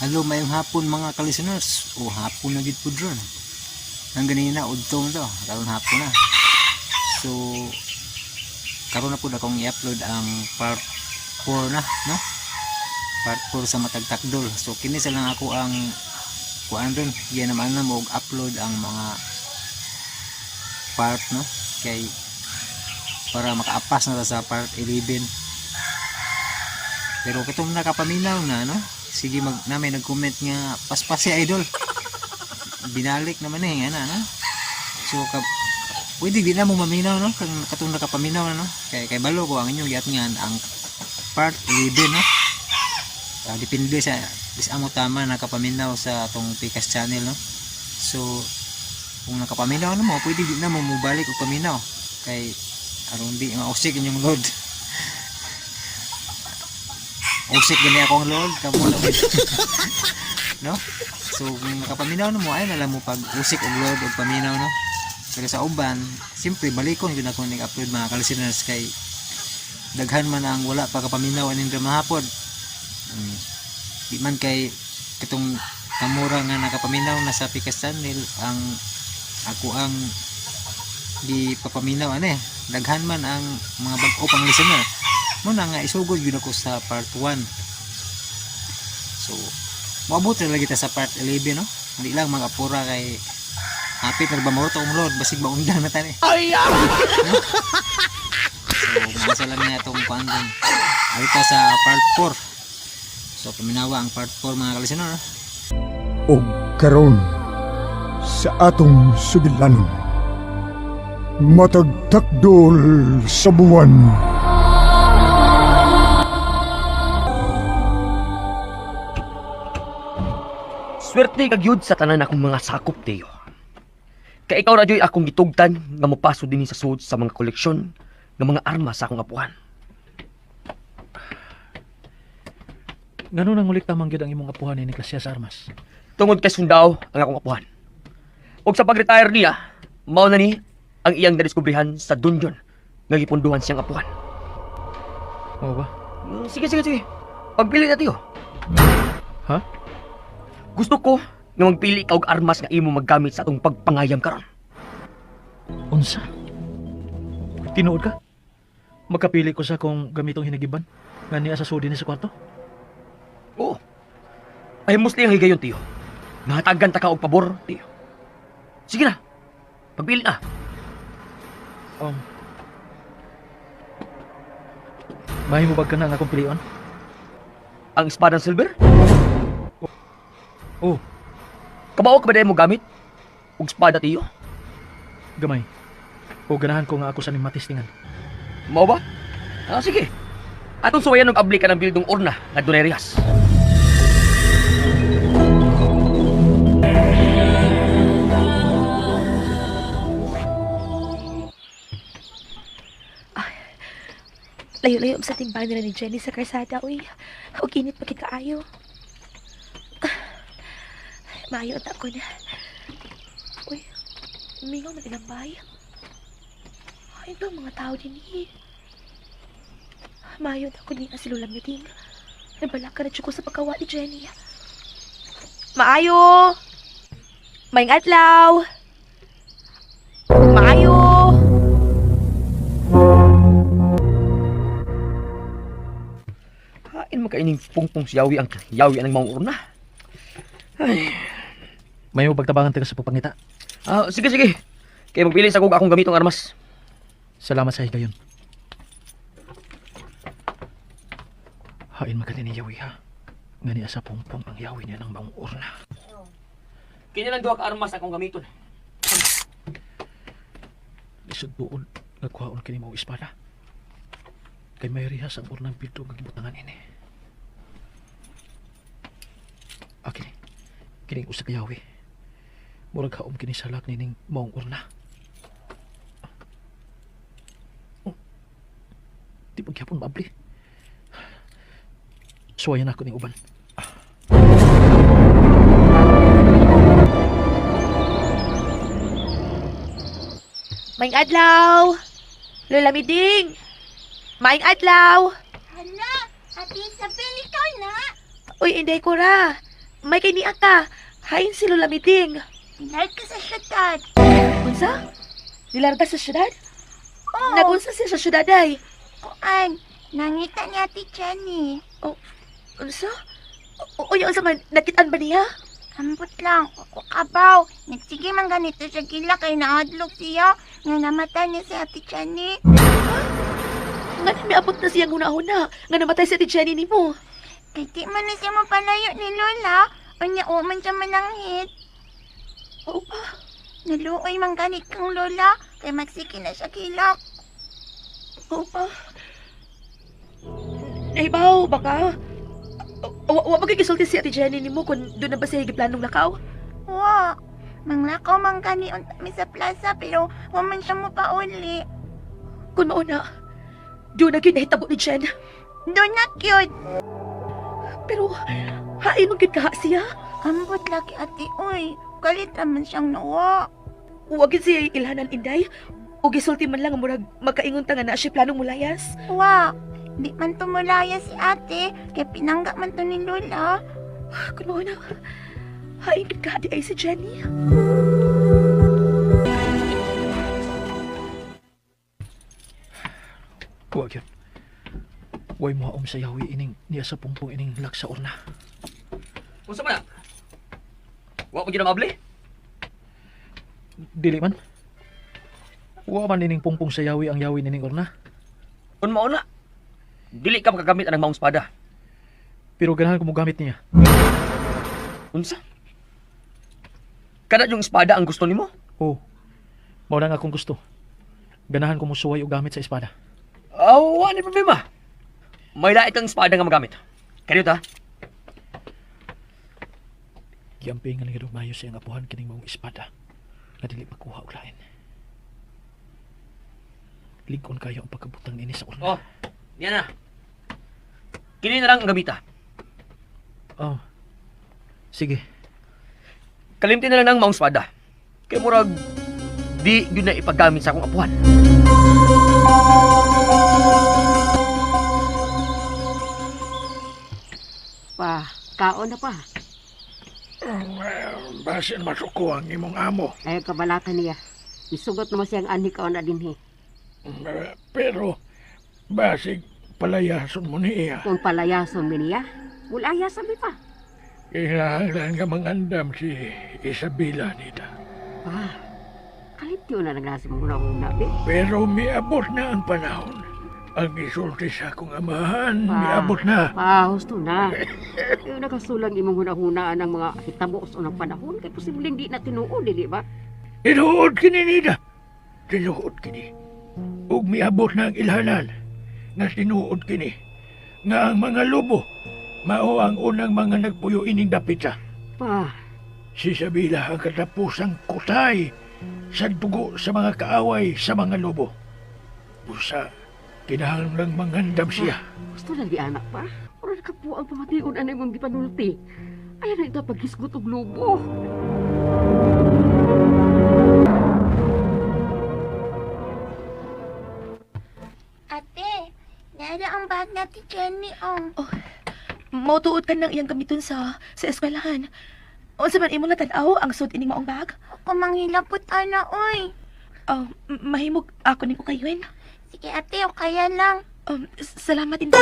Hello, mayong hapon mga ka-listeners. O hapon na gid pud ron. Ang ganina udto to, karon hapon na. So karon na pud akong i-upload ang part 4 na, no? Part 4 sa Matag Takdol. So kini sa lang ako ang kuan ron, giya naman na mo og upload ang mga part, no? Kay para makaapas na ta sa part 11. Pero katong nakapaminaw na, no? Sige, mag namin nag-comment nga paspas si idol. Binalik naman eh, ana, no? So ka, pwede di na mo maminaw, no? Kang katong nakapaminaw na, no? Kay kay balo ko ang inyong giatngan ang part 11, no? Depende sa bis amo tama nakapaminaw sa atong Pikas channel, no? So kung nakapaminaw na mo, pwede di na mo mobalik og paminaw kay aron di mausik inyong load. Usik gani akong load kamo lang, no? So kung nakapaminaw na mo, ay na lang mo pag usik og load og paminaw, no? Pero sa uban, siyempre balikon gyud ako ning upload mga ka-listeners kay daghan man ang wala pa kapaminaw aning drama hapon. Di man kay katong kamura nga nakapaminaw na sa Pikas channel ang ako ang di papaminaw ane, daghan man ang mga bag-o pang listener mo na nga isugod gyud ako sa part 1. So moabot na lagi ta sa part 11, no? Hindi lang mag-apura kay hapit na ba mo to umload, basig maundang na tani, no? So maasa lang niya itong kuan dun. Ay ta sa part 4. So paminawa ang part 4 mga ka-listener. Og karon sa atong sugilanon, matagtakdol sa buwan. Swerte ka gyud sa tanan akong mga sakop, Teo. Kay ikaw ra jud akong gitugtan nga mopaso dinhi sa sud sa mga koleksyon ng mga armas sa akong apuhan. Ngano nang ulit tamang gyud ang imong apuhan ni Klasya sa armas? Tungod kay sundao ang akong apuhan. Ug sa pag-retire niya, mao na ni ang iyang nadiskubrehan sa dungeon nga gipunduhan siyang apuhan. Mao ba? Sige, sige, sige. Pagpili na, Teo. Ha? Gusto ko nga magpili ka og armas nga imo maggamit sa atong pagpangayam karon. Unsa? Tinuod ka? Magkapili ko sa kung gamitong hinagiban nga niya sa sudi ni sa kwarto? Oo. Ay musli ang higayon, Tiyo. Nahatagan ta ka og pabor, Tiyo. Sige na. Pagpili na. Mahimo ba ka na ang akong pilion? Ang espadang silver? Oh. Kabao ka ba dahil mo gamit og espada, Tiyo? Gamay. O ganahan ko nga ako sa ning matistingan. Mao ba? Ah, sige. Atong suwayan og abli ka ng bildong urna nga dunay rehas. Layo-layo sa timba nila ni Jenny sa karsada, uy. O init pa kaayo. Maayo ang ko na. Uy, umingaw na ilang bay. Ay, ba mga tao din eh. Maayo na ako niya si Lola Meeting. Nabalaka na ko sa pagkawa ni Jenny. Maayo! Maayong adlaw! Maayo! Hain mo kaining pungpong si Yawi ang Yawi ang maong urna. Ay. Mahimo pagtabangan ka sa pagpangita. Ah, sige, sige. Kay magpili sa kog akong gamitong armas. Salamat sa higayon. Hain makani ni Yawi ha. Nga niya sa pungpong ang yawi niya ng maong urna. Kini lang duha ka armas akong gamiton. Lisod buod nga kuhaon kini mao espada. Kay may rehas ang urnang bildo nga gibutangan ini. Ah, kini. Kining usa ka yawi. Murag haom kini sa lak nining maong urna. Oh. Di pa gyapon maabli. Suwayan ako ning uban. Maayong adlaw! Lola Miding! Maayong adlaw! Hala, Ate Isabel, ikaw na. Uy, inday ko ra. May kay niya ka. Hain si Lola Miting. Nilarga sa syudad. Unsa? Nilarga sa syudad? Oo. Nagunsa siya sa syudad ay? Kuan, nangita ni Ate Jenny. Unsa? Uy, unsa man, nakitaan ba niya? Ambot lang, ako kabaw. Nagsige man ganito siya gila kay naadlok siya. Nga namatay niya si Ate Jenny. Nga miabot na siyang huna-huna. Nga namatay si Ate Jenny nimo. Kay di man na siya mapalayo ni Lola. Unya, o man siya mananghit. Oo pa. Naluoy man ganit kang Lola. Kay magsige na siya kilak. Oo pa. Nahibaw, baka. Wa ba gisulti si Ate Jenny nimo kung doon na ba siya giplanong lakaw? Wa. Manglakaw man gani unta mi sa plaza pero wa man siya mopauli. Kung mauna, doon na gyud nahitabo ni Jen. Doon na cute. Pero, hain man gyud kaha siya. Ambot lagi ate, uy. Galit naman siyang nawa. Wa gyud siya ilhanan inday. O gisulti man lang nga murag makaingon ta nga na siya planong mulayas. Wa. Di man tumulaya si ate, kay pinangga man to ni Lola. Kung mauna, hain gyud kaha di ay si Jenny. Wa gyud. Way mo sa yawi ining niya sa pungpong ining laksa urna. Unsa man na? Wa mo gyud ang abli? Dili man. Wa man ining pungpong sa yawi ang yawi nining urna. Kun mao na, dili ka makagamit anang maong espada. Pero ganahan ko mo gamit niya. Unsa? Kada yung espada ang gusto nimo? Oh. Mao na nga akong gusto. Ganahan ko mo suway og gamit sa espada. Aw, wa ni problema. May lait kang espada nga magamit. Kaniyo ta? Giampingan nga dumayo sa iyang apuhan kining maong espada nga dili makuha og lain. Lig-on kayo ang pagkabutang niini sa urna. Oh, yan na. Kini na lang ang gamita. Oh. Sige. Kalimti na lang ng maong espada. Kay murag di gyud na ipagamit sa akong apuhan. Pa, kaon na pa. Basin masuko ang imong amo. Ayaw kabalaka niya. Isugot naman siyang ani kaon na dinhi. Pero, basig palayason mo niya. Kung palayason mi niya, mulaya sa mi pa. Kinahanglan nga mangandam si Isabela nita. Pa, kaliptiyo na lang nasa mong una-una, be. Pero miabot na ang panahon. Ang isulti sa akong amahan, Pa. miabot na. Pa, husto na. Ayaw nakasulang imong hunahunaan ang mga hitabo sa unang panahon. Kay posibleng di na tinuod, dili ba? Tinuod kini nida. Tinuod kini. Ug miabot na ang ilhanan nga tinuod kini. Nga ang mga lobo mao ang unang mga nagpuyo ining dapita. Pa, Si Sabila ang katapusang kutay sa dugo sa mga kaaway sa mga lobo. Busa, kinahanglang mangandam siya. gusto na di anak pa. Murag ka po ang pamation anay mong gipanulti. Ayaw na ito paghisgot og lobo. Ate, nara ang bag na Ate Jenny, oh. Mautuod ka ng iyang gamiton sa eskwelahan. Unsa man imo natanaw ang suot ining maong bag? Ako manghilapot, ana, uy. Oh, mahimog ako ning ukayun. Sige, ate, o kaya lang. Salamat inday.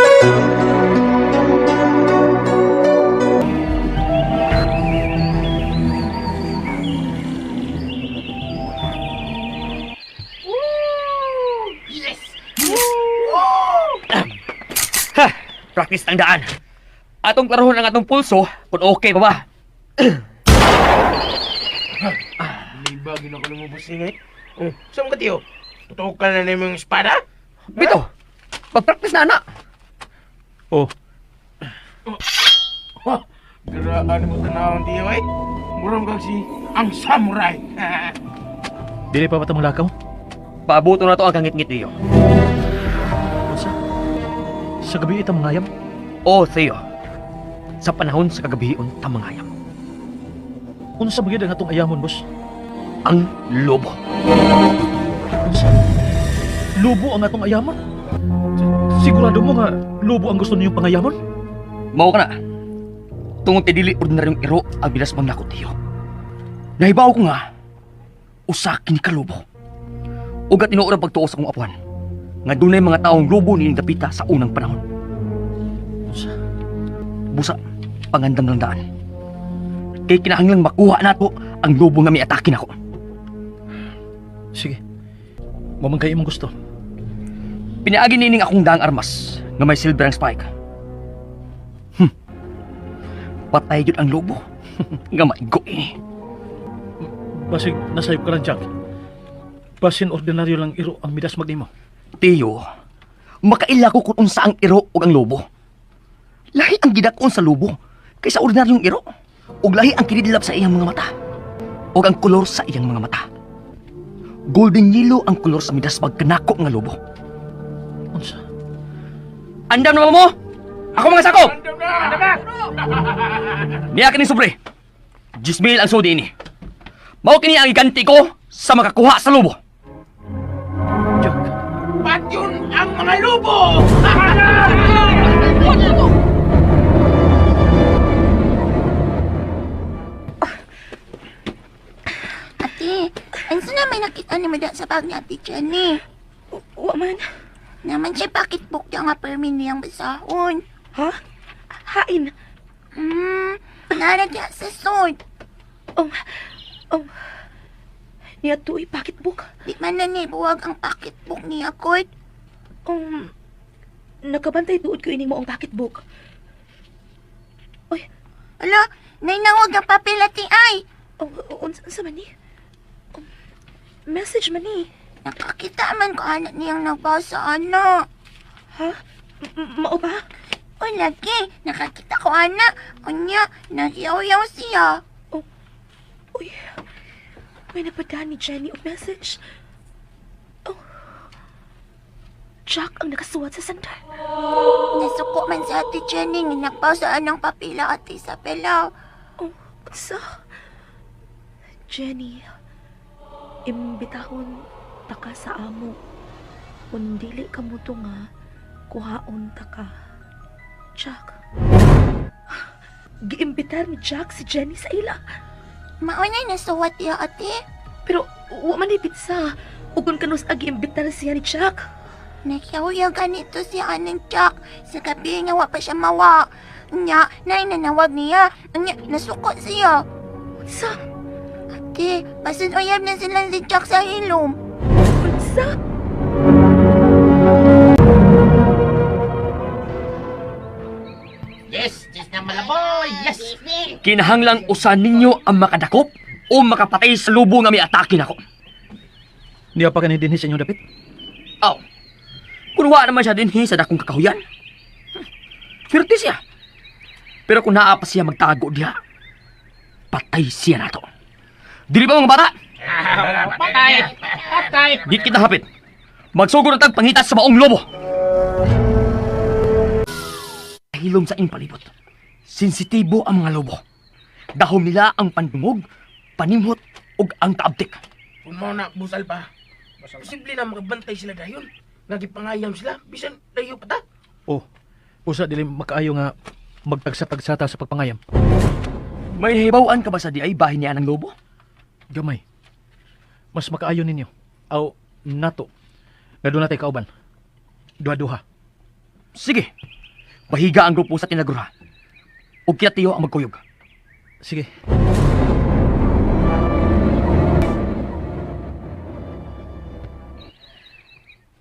Ha! Practice ang daan. Atong klarohon ang atong pulso kung okay pa ba. Liba, ginawa ko lumubos eh. Oh, saan ka tiyo? Totoo ka na na yung espada? Bito, pag-practice na ana. Oh, Ha, Graan mo tanawang tiyo eh. Murang kang si ang samurai. dili pa ba tamang lakaw? Paabuto na to ang kangit-ngit niyo. Unsa? Sa gabi ita mangayam? O Theo, sa panahon sa kagabion tamangayam, Unsa magyud ang atong ayamon, boss? ang lobo. Unsa? Lubo ang atong ayamon? Sigurado mo nga lubo ang gusto ninyong pangayamon? Mao ka na. Tungod kay dili ordinaryong iro ang bilasmang nako, tiyo. Nahibaw ko nga, usa kini ka lobo. Ug at tinuod ang pagtuo sa akong apuhan, nga dunay mga taong lobo nining dapita sa unang panahon. Unsa? Busa, pangandam lang daan. Kay kinahanglang makuha nato ang lobo nga miatake nako. Sige. Mo man kay imong gusto. Pinaagi nining akong daang armas nga may silver ang spike. Patay gyud ang lobo nga maigo ini. Basig nasayop ka lang, Jack. Basin ordinaryo lang iro ang midasmag nimo. Tiyo, makaila ko kung unsa ang iro ug ang lobo. Lahi ang gidakon sa lobo kaysa ordinaryong iro. Ug lahi ang kinidlap sa iyang mga mata. Ug ang kolor sa iyang mga mata. Golden yellow ang kolor sa midasmag kanako nga lobo. Unsa? Andam na ba mo? Ako mga sakop! Andam na! Andam na! Niya kini sobre. 10,000 ang sudi ini. Mao kini ang iganti ko sa makakuha sa lobo. Jack, Patyon ang mga lobo! Ate, ano na may nakita ni Mada sa bag ni Ate Jenny? Wa man. Naman siya pocketbook niya nga permin niyang basahon. Ha? Hain. Naradya sa sod. Niya tuoy pocketbook. Di man na ni buwag ang pocketbook niya, Kurt. Nakabantay tuod ko ining mo ang pocketbook. Uy, Ala, nainawag ang papel ati ay. oh, unsa man ni? Message man ni. Nakakita man ko anak niyang nagbasa, ano. Ha? Mao ba? O lagi, nakakita ko anak. Unya, nagyaw-yaw siya. Uy, may napadaan ni Jenny og message. Oh, Jack ang nakasuwat sa sandal. Nasuko man si Ate Jenny nga nagbasa ng papela ate Isabela. Oh, unsa? Jenny, imbitahon ta ka sa amo. Kung dili ka mo nga, kuhaon ta ka. Jack. Giimbitar ni Jack si Jenny sa ila. Maunay nasuwat niya ate. Pero wa man ni pizza. Ug kung kanus giimbitar siya ni Jack. Nagyaw-yaw ganito si anang Jack. Sa gabi nga wa pa siya mawa. Nya, nainanawag niya. Nya, nasuko siya. Unsa? Ate, basin uyab na sila si Jack sa ilom. Unsa? Yes! Yes na malaboy! Yes! Kinahanglang usa ninyo ang makadakop o makapatay sa lobo nga miatake nako. niya pa kani dinhi sa inyong dapit? Aw. Kun wa naman siya dinhi sa dakong kakahuyan. Swerte siya. Pero kung naa pa siya magtago diha, patay siya nato. Dili ba mga bata? Patay! Patay! Di kita hapit. Magsugod na tag pangita sa maong lobo. Hilom sa inyong palibot. Sensitibo ang mga lobo. Dahom nila ang pandungog, panimhot, ug ang kaabtik. Kung mao na, busal pa. Posible na makabantay sila dayon. Nagipangayam sila, bisan layo pa ta. Oh, usa dili makaayo nga magtagsa-tagsa ta sa pagpangayam. May nahibaw-an ka ba sa di ay bahin niya ng lobo? Gamay. Mas makaayo ninyo. Aw, nato. Nga doon natay kauban. Duha-duha. Sige. Pahiga ang grupo sa tinagura. Ug kita tiyo ang magkuyog. Sige.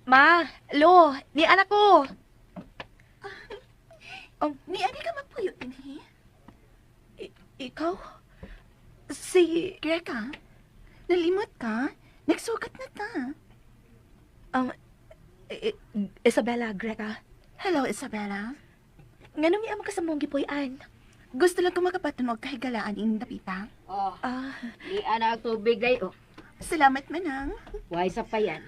Ma, lo, ni anak ko. Ni ani ka magpuyo dinhi? Ikaw? Si Greka, nalimot ka? Nagsukat na ta. Isabella Greca. Hello, Isabella. Nganong niya ka sa mong gipuy-an? Gusto lang ko makapatunog kahigalaan ining dapita. Oh, Ah, di ana ang tubig day. Oh, Salamat, Manang. why sa pa yan?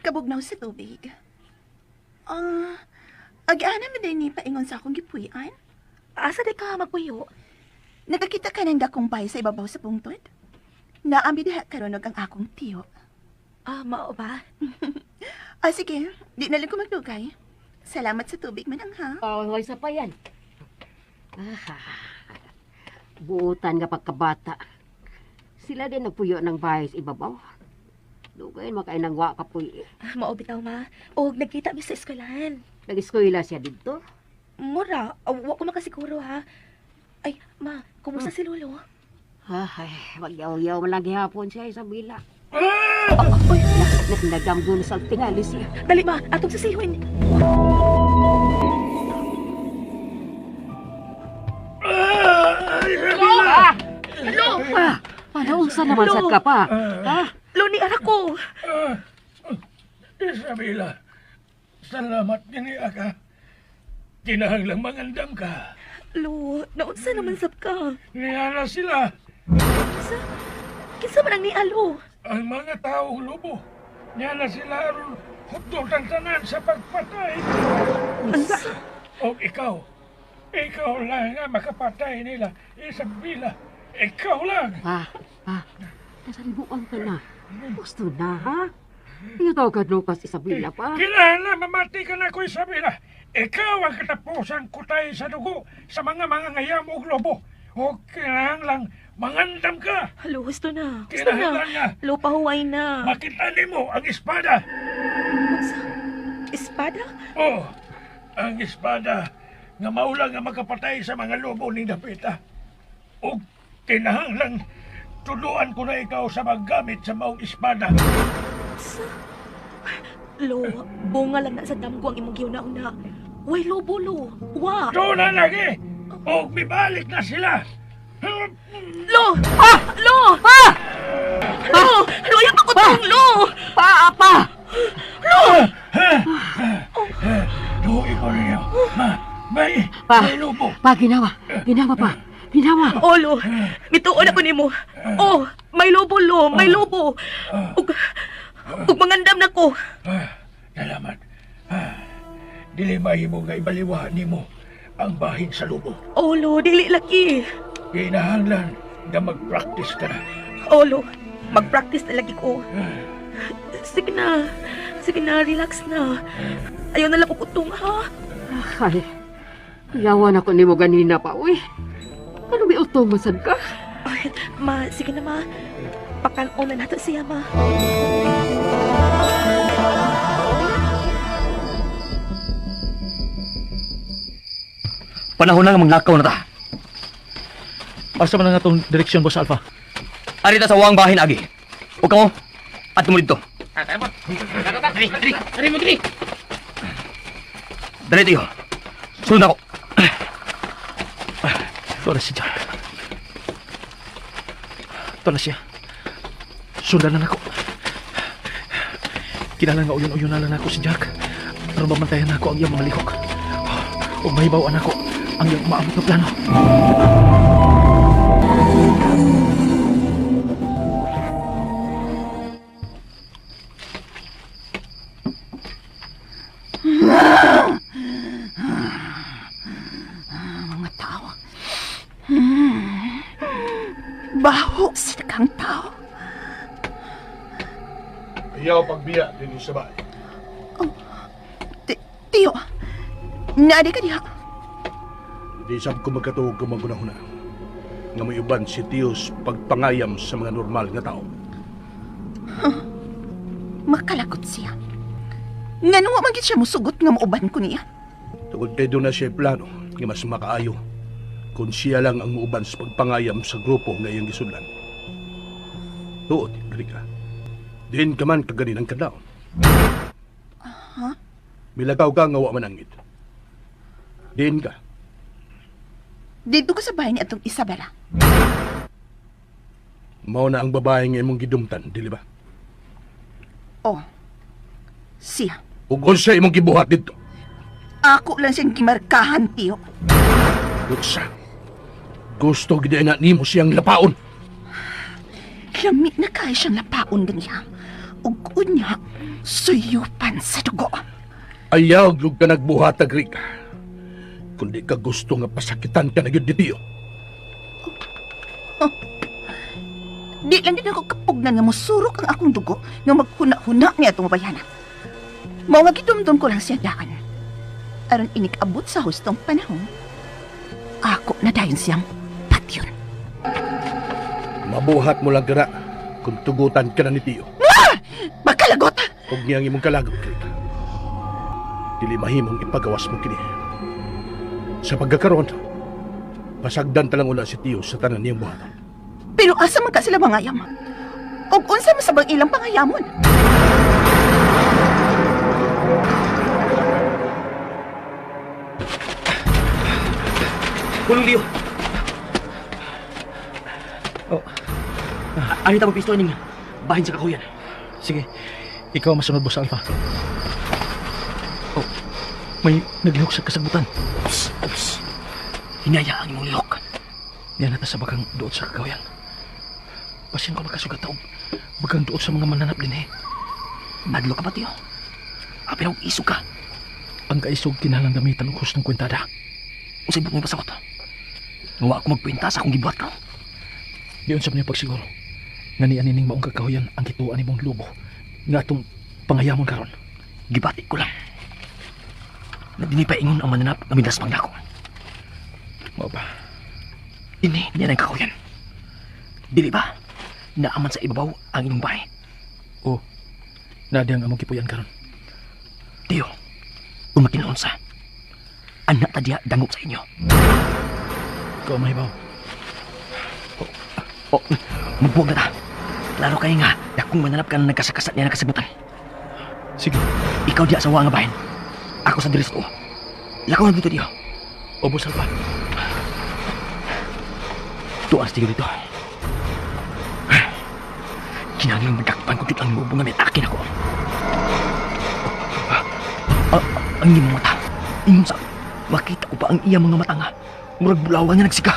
Kabugnaw sa tubig. Ah, ag-ana man din ni paingon sa akong gipuy-an. asa di ka magpuyo? Nakakita ka ng dakong bay sa ibabaw sa pungtod? Naambi diha karon og ang akong tiyo. Ah, mao ba? Ah, sige. Di na lang ko magdugay. Salamat sa tubig, manang ha. Oh, hoy sa pa yan. Ah, buutan nga pagkabata. Sila din nagpuyo ng bahay sa ibabaw. Dugay makainang wa kapuy. Ah, mao bitaw, ma. Og nagkita mi sa eskwelahan. Nag-eskwela siya didto. Mura, wa ko makasiguro ha. Ay, ma, kumusta si Lolo? Ay, magyaw-yaw man lang gihapon siya, Isabela. Uy, Nagamgo na sa tingali siya. dali ma, atong sasihon. Isabela! Lo! Ah, panaunsa naman sad ka pa? Ha? Lo ni ara ko. Ah, Isabela, salamat gini ka. Kinahanglang mangandam ka. Lo, naunsa naman sab ka? Niyara sila Kinsa? Kinsa man ang nialo? ang mga taong lobo. Niyara sila aron hukdotan tanan sa pagpatay. Unsa? O ikaw, ikaw lang ang makapatay nila, Isabela. Ikaw lang. Pa, pa, nasa libuan ka na. Gusto na, ha? Iyo tawag ka Lucas, Isabela pa. Kinahanglan mamati ka na ko, Isabela. Ikaw ang katapusan kutay sa dugo sa mga mangangayam og lobo. O kinahanglang mangandam ka. Lo, gusto na. Gusto na. Kinahanglan nga Lo, pahuway na. makita nimo ang espada. Unsa? Espada? Oh, ang espada nga maulang nga makapatay sa mga lobo ni Dapita. O kinahanglan tuluan ko na ikaw sa paggamit sa maong espada. Unsa? Lo, bunga lang na sa damgo ang imong giuna-una. Way lobo, lo. Wa. Doon na lagi! O mibalik na sila! Lo! Ah! Lo! Ah! Lo! Lo, ayaw pa kutong, lo! Pa, pa! Lo! Do ikaw niyo. Ma, may, Pa. may lobo. Pa, ginawa. Ginawa pa. Ginawa. Oh, lo. Mituon ako nimo. Oh, may lobo, lo. May lobo. Ug, ug mangandam na ko. Ah, salamat. Ah, dili mahimo nga ibaliwa nimo ang bahin sa lobo. Oh, lo, dili lagi. Kinahanglan nga mag-practice ka na. Oh, lo. Mag-practice na lagi ko. Sige na. Sige na, relax na. Ayaw na lang kutong, ha? Ay, yawan ako nimo ganina pa, uy. Ano may utong man sad ka? Ay, ma, sige na, ma. Pakanon na nato siya, ma. Panahon na nga maglakaw na ta. Asa man ang atong direksyon, Boss Alpha? Ari ta sa wang bahin agi. O kamo, at mo dito. Dali, dali mo dali. Dali tiyo. Sunod ako. Ito na si Jack. Ito na siya. Sundan na nako. Kinahanglan nga uyon-uyon na lang nako si Jack. Aron mabantayan nako ang iyang mga lihok. Ug mahibaw-an nako ang iyang maabot na plano. Mga tao. Baho sa kang tao. Ayaw pagbiya din sa bahay. Tiyo, naadi ka diha. Di sab ko magkatuog ka magunahuna. Nga may uban si Tios pagpangayam sa mga normal nga tao. Makalakot siya. Ngano wa man gid siya musugot nga muuban ko niya. Tungod kay doon na siya plano nga mas makaayo kung siya lang ang muuban sa pagpangayam sa grupo nga iyang gisudlan. Tuot, Grika. Diin ka man kaganin ang kadlaw. Milagaw ka nga wa manangit. Diin ka. Dito ko sa bahay ni atong Isabela. Mao na ang babae nga imong gidumtan, dili ba? Oh, siya. Ug unsa imong gibuhat didto? Ako lang siyang gimarkahan, tiyo. Unsa? Gusto gid na nimo siyang lapaon. Lami na kay siyang lapaon ganiya. Ug unya, suyupan sa dugo. Ayaw gyud ka nagbuhat Grika. Kundi ka gusto nga pasakitan ka na gyud ni Tio. Di lang din ako kapugnan nga musurok ang akong dugo nga maghuna-huna niya atong bayana. Mao nga gidumdum ko lang siya daan. Aron inikabot sa hustong panahon, ako na dayon siyang patyon. Mabuhat mo lang kana kung tugutan ka na ni Tio. Makalagot! Huwag niyang imong kalagot, Krita. Dili mahimong ipagawas mo kini. Sa pagkakaroon, pasagdan talang ula si Tio sa tanan niyang buhaton. Pero asa man ka sila mangayam? Og unsa man sa bang ilang pangayamon? Pulong Leo. Oh. Ano yung pisto ning bahin sa kahuyan? Sige, ikaw ang masunod, Boss Alpha. Oh, may naglihok sa kasagbutan. Ups, ups. Hinaya ang imong lihok. Yan nata sa bagang duot sa kakahuyan. Basin ko makasugat taog. Bagang duot sa mga mananap din eh. Madlo ka ba, Tiyo? Apil og isog ka. Ang kaisog kinalang gamitan og hustong kwentada. Unsay buot mo pasakot? Nga ako magkwenta sa akong gibuhat karon. Di unsa man yung pagsiguro. Nga ni anining maong kakahuyan ang gituan nimong lubo. Nga atong pangayamon karon. Gibati ko lang. Na dini pa ingon ang mananap nga midas nako. Mao ba? Ini niya ang kahuyan. Dili ba? Naaman sa ibabaw ang inyong bahay. Oh, na ang among kipuyan karon. Tiyo, kung makinoon sa, anak ta diya dangop sa inyo. Ikaw ang mahibaw. Oh, magbuwag na ta. Klaro kayo nga, dakong mananap ka na nagkasakasat niya nakasagutan. Sige, Ikaw diya sa nga bahin. Ako sa diri sa tuo. Lakaw na dito diyo. o Boss Alpha. Tuas tiyo dito. Kinahanglan madakpan ko dito ang lubong nga may akin ako. Ang iyang mata. Ingon sa makita ko pa ang iyang mga mata nga. Murag bulawan nga nagsika.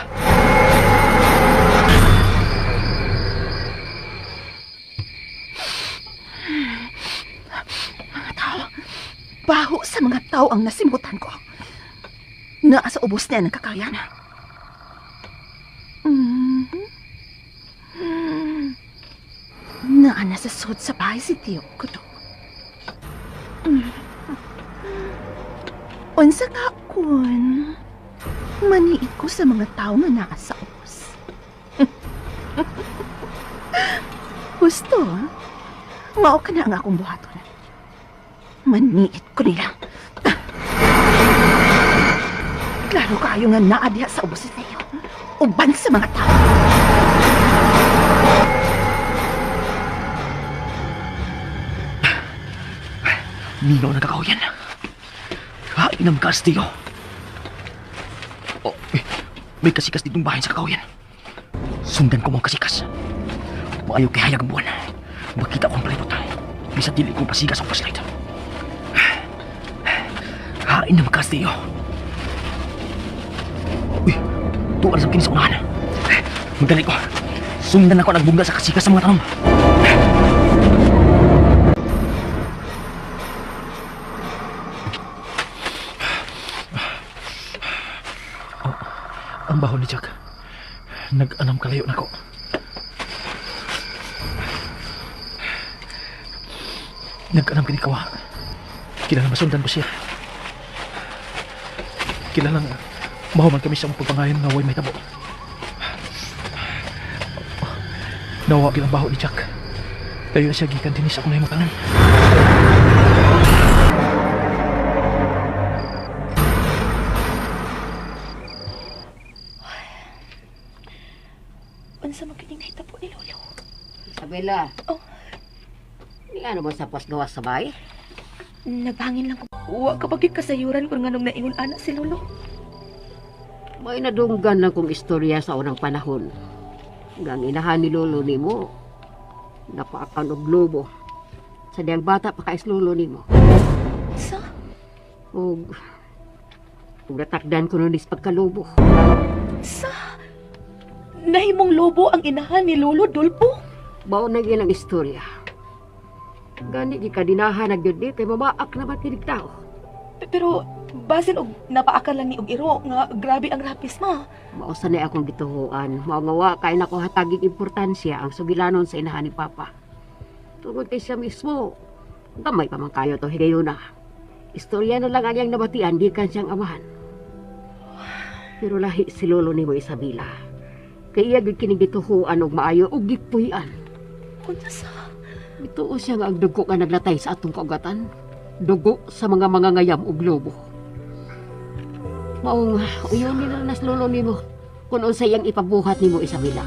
Mga tao, baho sa mga tao ang nasimbutan ko. Naa sa ubos niya ng kakayan. Mhm. Naa na sa sud sa bahay si Tio Kuto. Unsa ka kun? Maniit ko sa mga tao nga naa sa ubos. Gusto, ah? Mao ka na ang akong buhaton. Maniit ko nila. Klaro kayo nga naa diha sa ubos ni Teo. Uban sa mga tao. Minaw na kakahuyan. Hainam ka, Tiyo. Oh, eh, may kasikas ditong bahay sa kakahuyan. Sundan ko mong kasikas. Maayo kay hayag ang buwan. Makita ko ang palibot. Bisa dili ko pasigas ang flashlight. Hainam ka, Tiyo. Uy, tuwan sa kini sa unahan. Magdali ko. Sundan ako nagbugna sa kasikas sa mga tanom. Ang baho ni Jack. Nag-anam kalayo nako. Nag-anam kini kawa. Kilala masundan ko siya. Kilalang mahuman kami sa among pagpangayon nga way may tabo. Nawa ang baho ni Jack. Tayo na siya gikan dinhi sa akong nahimutangan. Unsa man kining nahitabo ni Lolo? Isabela. Oh. Ni ano mo sa pasgawas sa bahay? Naghangin lang ko. Wa ka pagid kasayuran kung nganong naingon ana si Lolo. May nadunggan lang kong istorya sa unang panahon. Nga ang inahan ni Lolo nimo, napaakan og lobo. Sa diyang bata pa kais Lolo nimo. Sa? Ug ug natakdan ko nun is pagkalobo. Sa? Nahimong lobo ang inahan ni Lolo Dolpo? Mao na gyud ang istorya. Gani gikadinahan na gyud ni kay mamaak na ba kinig tao. Pero basin og napaakan lang ni og iro nga grabe ang rapis ma. Mao sa na akong gituhuan. Mao nga wa kay nako hatagig importansya ang sugilanon sa inahan ni Papa. Tungod kay siya mismo, gamay pa man kayo to higayuna. Istorya na lang ang iyang nabatian gikan siyang amahan. Pero lahi si lolo nimo Isabela. Kay iya gyud kining gituhuan og maayo ug gipuy-an. Unsa sa? Ituo siya nga ang dugo nga naglatay sa atong kaugatan. Dugo sa mga mangangayam og lobo. Maong uyon nila nas lolo nimo kung unsa iyang ipabuhat nimo Isabela.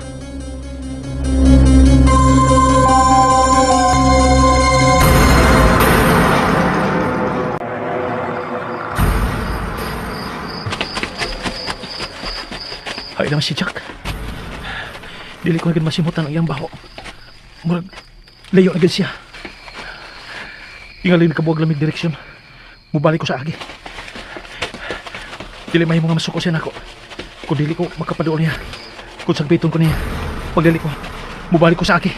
Ay naman si Jack. Dili ko na gid masimutan ang iyang baho. Murag, layo na gid siya. Tingali nakabuwag lamig direksyon. Mubalik ko sa agi. Dili mahimo nga masuko siya nako. Kung dili ko makapaduol niya. Kung sagpiton ko niya. Pagdali ko, mubalik ko sa agi.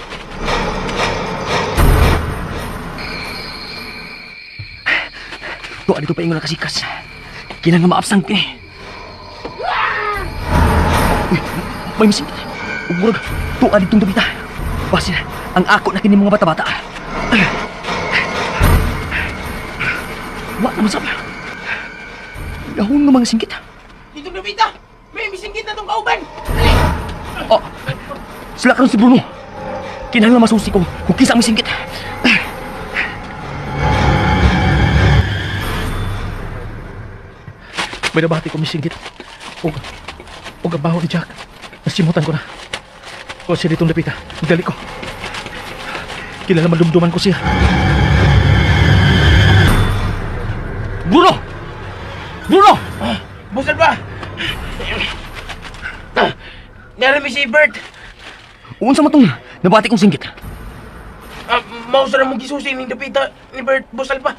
Tuwa dito pa ingon nakasikas. Kinang nga maapsang kini. Uy, may misingit. Ug murag tuwa ditong dapita. Basin, ang ako na kini mga bata-bata. Wa naman sab. Gahon nga mga singkit. Dito Nobita! May misingkit na tong kauban! Oh, sila karon si Bruno. Kinahanglan masusi ko kung kinsa ang misingkit. May nabati ko misingkit. Og, og ang baho ni Jack. Nasimutan ko na. Kung siya ditong dapita, dali ko. Kilala madumduman ko siya. Bruno! Bruno! Busal ba? Narami si Bert! Unsa man tong nabati kong singkit? Mausa na mong gisusi ning dapita ni Bert Busal ba?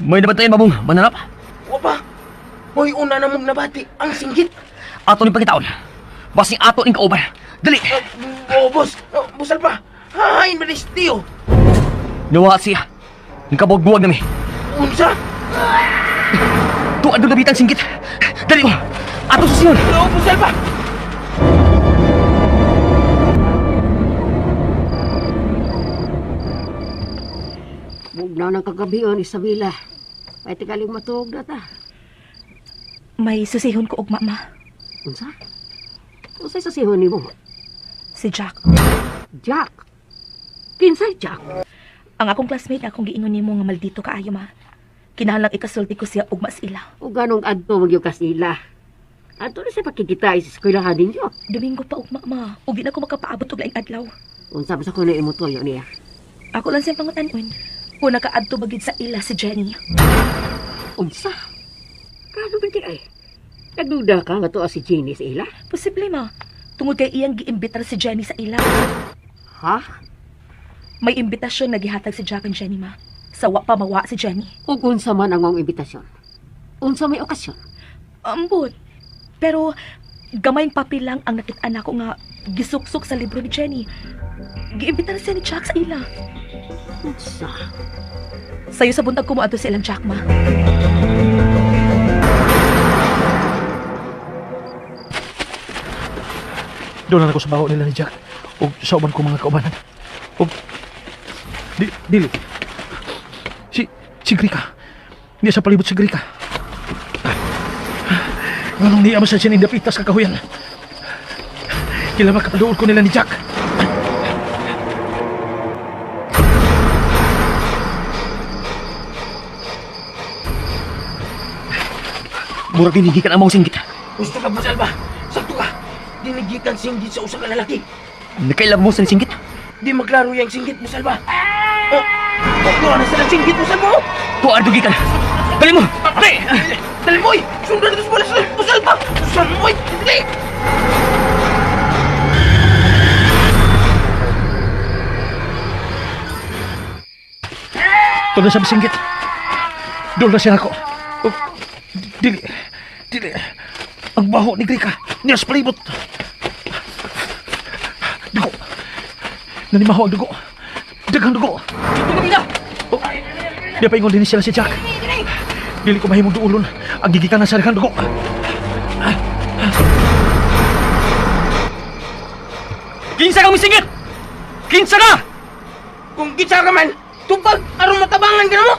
May nabantayan ba mong mananap? Wa pa! Hoy, una na mong nabati ang singgit! Ato ning pangitaon. Basing ato ning kauban. Dali! Oh, boss! Oh, Busal ba? Hahain ba ni Tio? Nawa siya. Nagkabuwag-buwag nami. Unsa? Tuad doon ang singgit. Dali mo! Ato sa siyon! Oh, Busal ba? Bugnaw ng kagabion Isabela. Ay tigaling matuog na ta. May susihon ko og mama, Unsa? Unsay susihon nimo? si Jack. Jack. Kinsay Jack? Ang akong classmate akong giingon nimo nga maldito kaayo ma. Kinahanglang ikasulti ko siya ugma sa ila. O ganong adto magyukas ka sila. Adto na sa pakikita sa eskwelahan ninyo. Domingo pa ugma ma, ug di na ko makapaabot og laing adlaw. Unsa ba sa kuno imo tuyo niya? Ako lang siyang pangutan-on. Kung nakaadto ba gid sa ila si Jenny. Unsa? Kano man di ay? Nagduda ka nga tuwa si Jenny sa ila? Posible ma. Tungod kay iyang giimbitar si Jenny sa ila. Ha? May imbitasyon na gihatag si Jack and Jenny ma. Sawa pa mawa si Jenny. Ug unsa man ang maong imbitasyon? Unsa may okasyon? Ambot. Pero gamayng papel lang ang nakit-an ako nga gisuksok sa libro ni Jenny. Giimbitar siya ni Jack sa ila. Unsa? Sayo sa buntag ko moadto sa ilang Jack ma. Doon na ako sa baho nila ni Jack. Og sa uban ko mga kaubanan. Og dili. Si Grika. Niya sa palibot si Grika. Nganong niya man sa siya nindapitas kakahuyan. Kila makapaduol ko nila ni Jack. Murag dinigikan ang maong singgit. Gusto ka, Busal ba? Sakto ka! Dinigikan singgit sa usa ka lalaki. Nakailab mo sa singgit. Di maklaro yang singgit, Busal ba? Oh, oh, doon na sila singgit, Busal ba? Tuad dugikan. Dali mo! Dali! Dali mo, oy! Sundan na sa Busal ba? Busal mo, oy! Dali! Doon na sa singgit. Doon na siya ako. Oh, dili. Dili. Ang baho ni Grika. Niya sa palibot. Dugo. Nanimaho ang dugo. Daghang dugo. Oh, di pa ingon din sila si Jack. Dili ko mahimong duulon. Ang gigikan na sa daghang dugo. Kinsa kang misingit! Kinsa ka! Kung kitsa ka man, tupag aron matabangan ka na mo!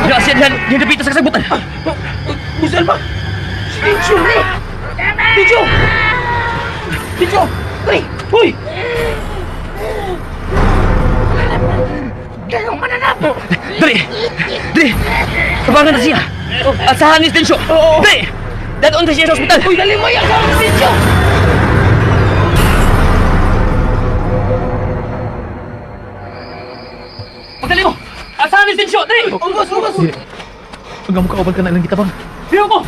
Ya siya dihan, dihan dapita sa kasagbutan. Busal ba? Si Dincho ni! Dincho! Dincho! Dali! Uy! Dayong mananap! Dali! Dali! Tabangan na siya! Asahan ni Densyo! Dali! Dadon na siya sa ospital! Uy, dali mo yan! Si Dincho! Pagdali mo! Asahan ni Densyo! Dali! Ubos! Ubos! Dili. Ang amo kauban ka na ilang gitabang. Dili ko!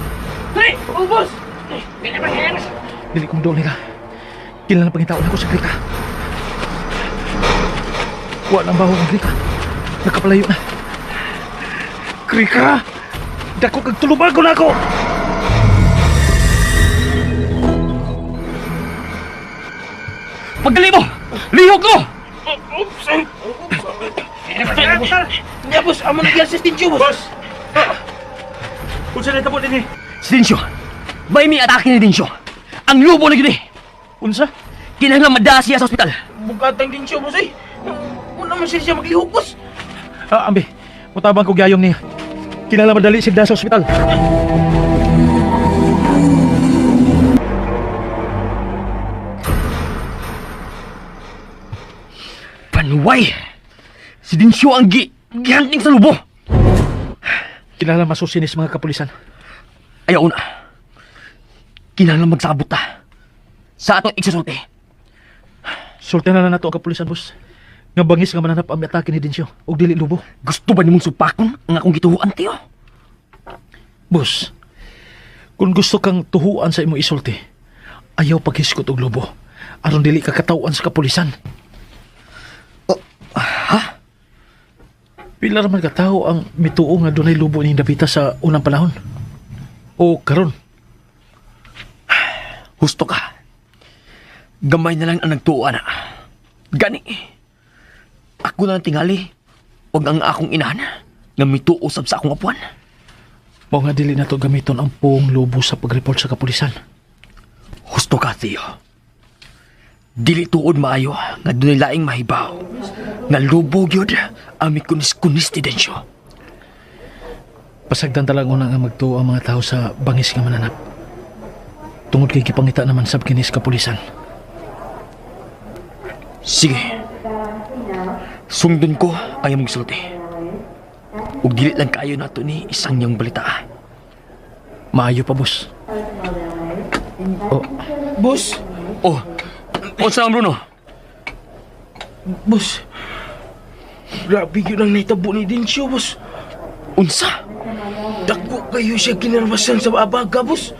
Dali! Ubos! Dili kong doon nila. Kinahanglan pangitaon ako sa Grika. Wala ang baho ng Grika. Nakapalayo na. Grika! Dako kag tulubago na ako! Pagdali mo! Lihok mo! Nya, boss! Amo na si Dincho, boss! Boss! Unsa na tabo dinhi? Si Densyo! May mi atake ni Densyo! Ang lubo na yun eh! Unsa? Kinahanglan madaa siya sa ospital! Bukatang Dincho, boss, eh! Una man siya maglihok, boss! Ah, ambi. Mutabang ko gayong niya. Kinahanglan madali siya sa ospital. Panuway! Si Densyo ang gihanting sa lubo! Kinahanglan masusinis mga kapulisan. Ayaw na. Kinahanglan magsabot ta. Sa atong igsusulti. Sulti na lang nato ang kapulisan, boss. Nga bangis nga mananap ang atake ni Densyo og dili lubo. Gusto ba nimong supakon ang akong gituhuan, Tiyo? Boss, kung gusto kang tuhuan sa imong isulti, ayaw paghisgot og lubo. Aron dili ka katawan sa kapulisan. Oh, ha? Pila raman ka tawo ang mituo nga dunay lubo ning dapita sa unang panahon? O karon? Husto ka. Gamay na lang ang nagtuo na. Gani. Ako na lang tingali. Huwag ang akong inahan nga mituo sab sa akong apuan. Mao nga dili nato gamiton ang puong lubo sa pagreport sa kapulisan. Husto ka, Theo. Dili tuod maayo nga dunay laing mahibaw. Nga lubo gyud ang mikunis-kunis ni Densyo. Pasagdan talang una nga magtuo ang mga tao sa bangis nga mananap. Tungod kay gipangita naman sab kinis kapulisan. Sige. Sundon ko ang imong gisulti. Ug dili lang kaayo nato ni isang niyang balita. Maayo pa, boss. Oh, Boss! Oh, unsa ang Bruno? Boss! Grabe yun ang naitabo ni Dincho, boss! Unsa? Dako kayo siya kinarwasan sa abaga, boss!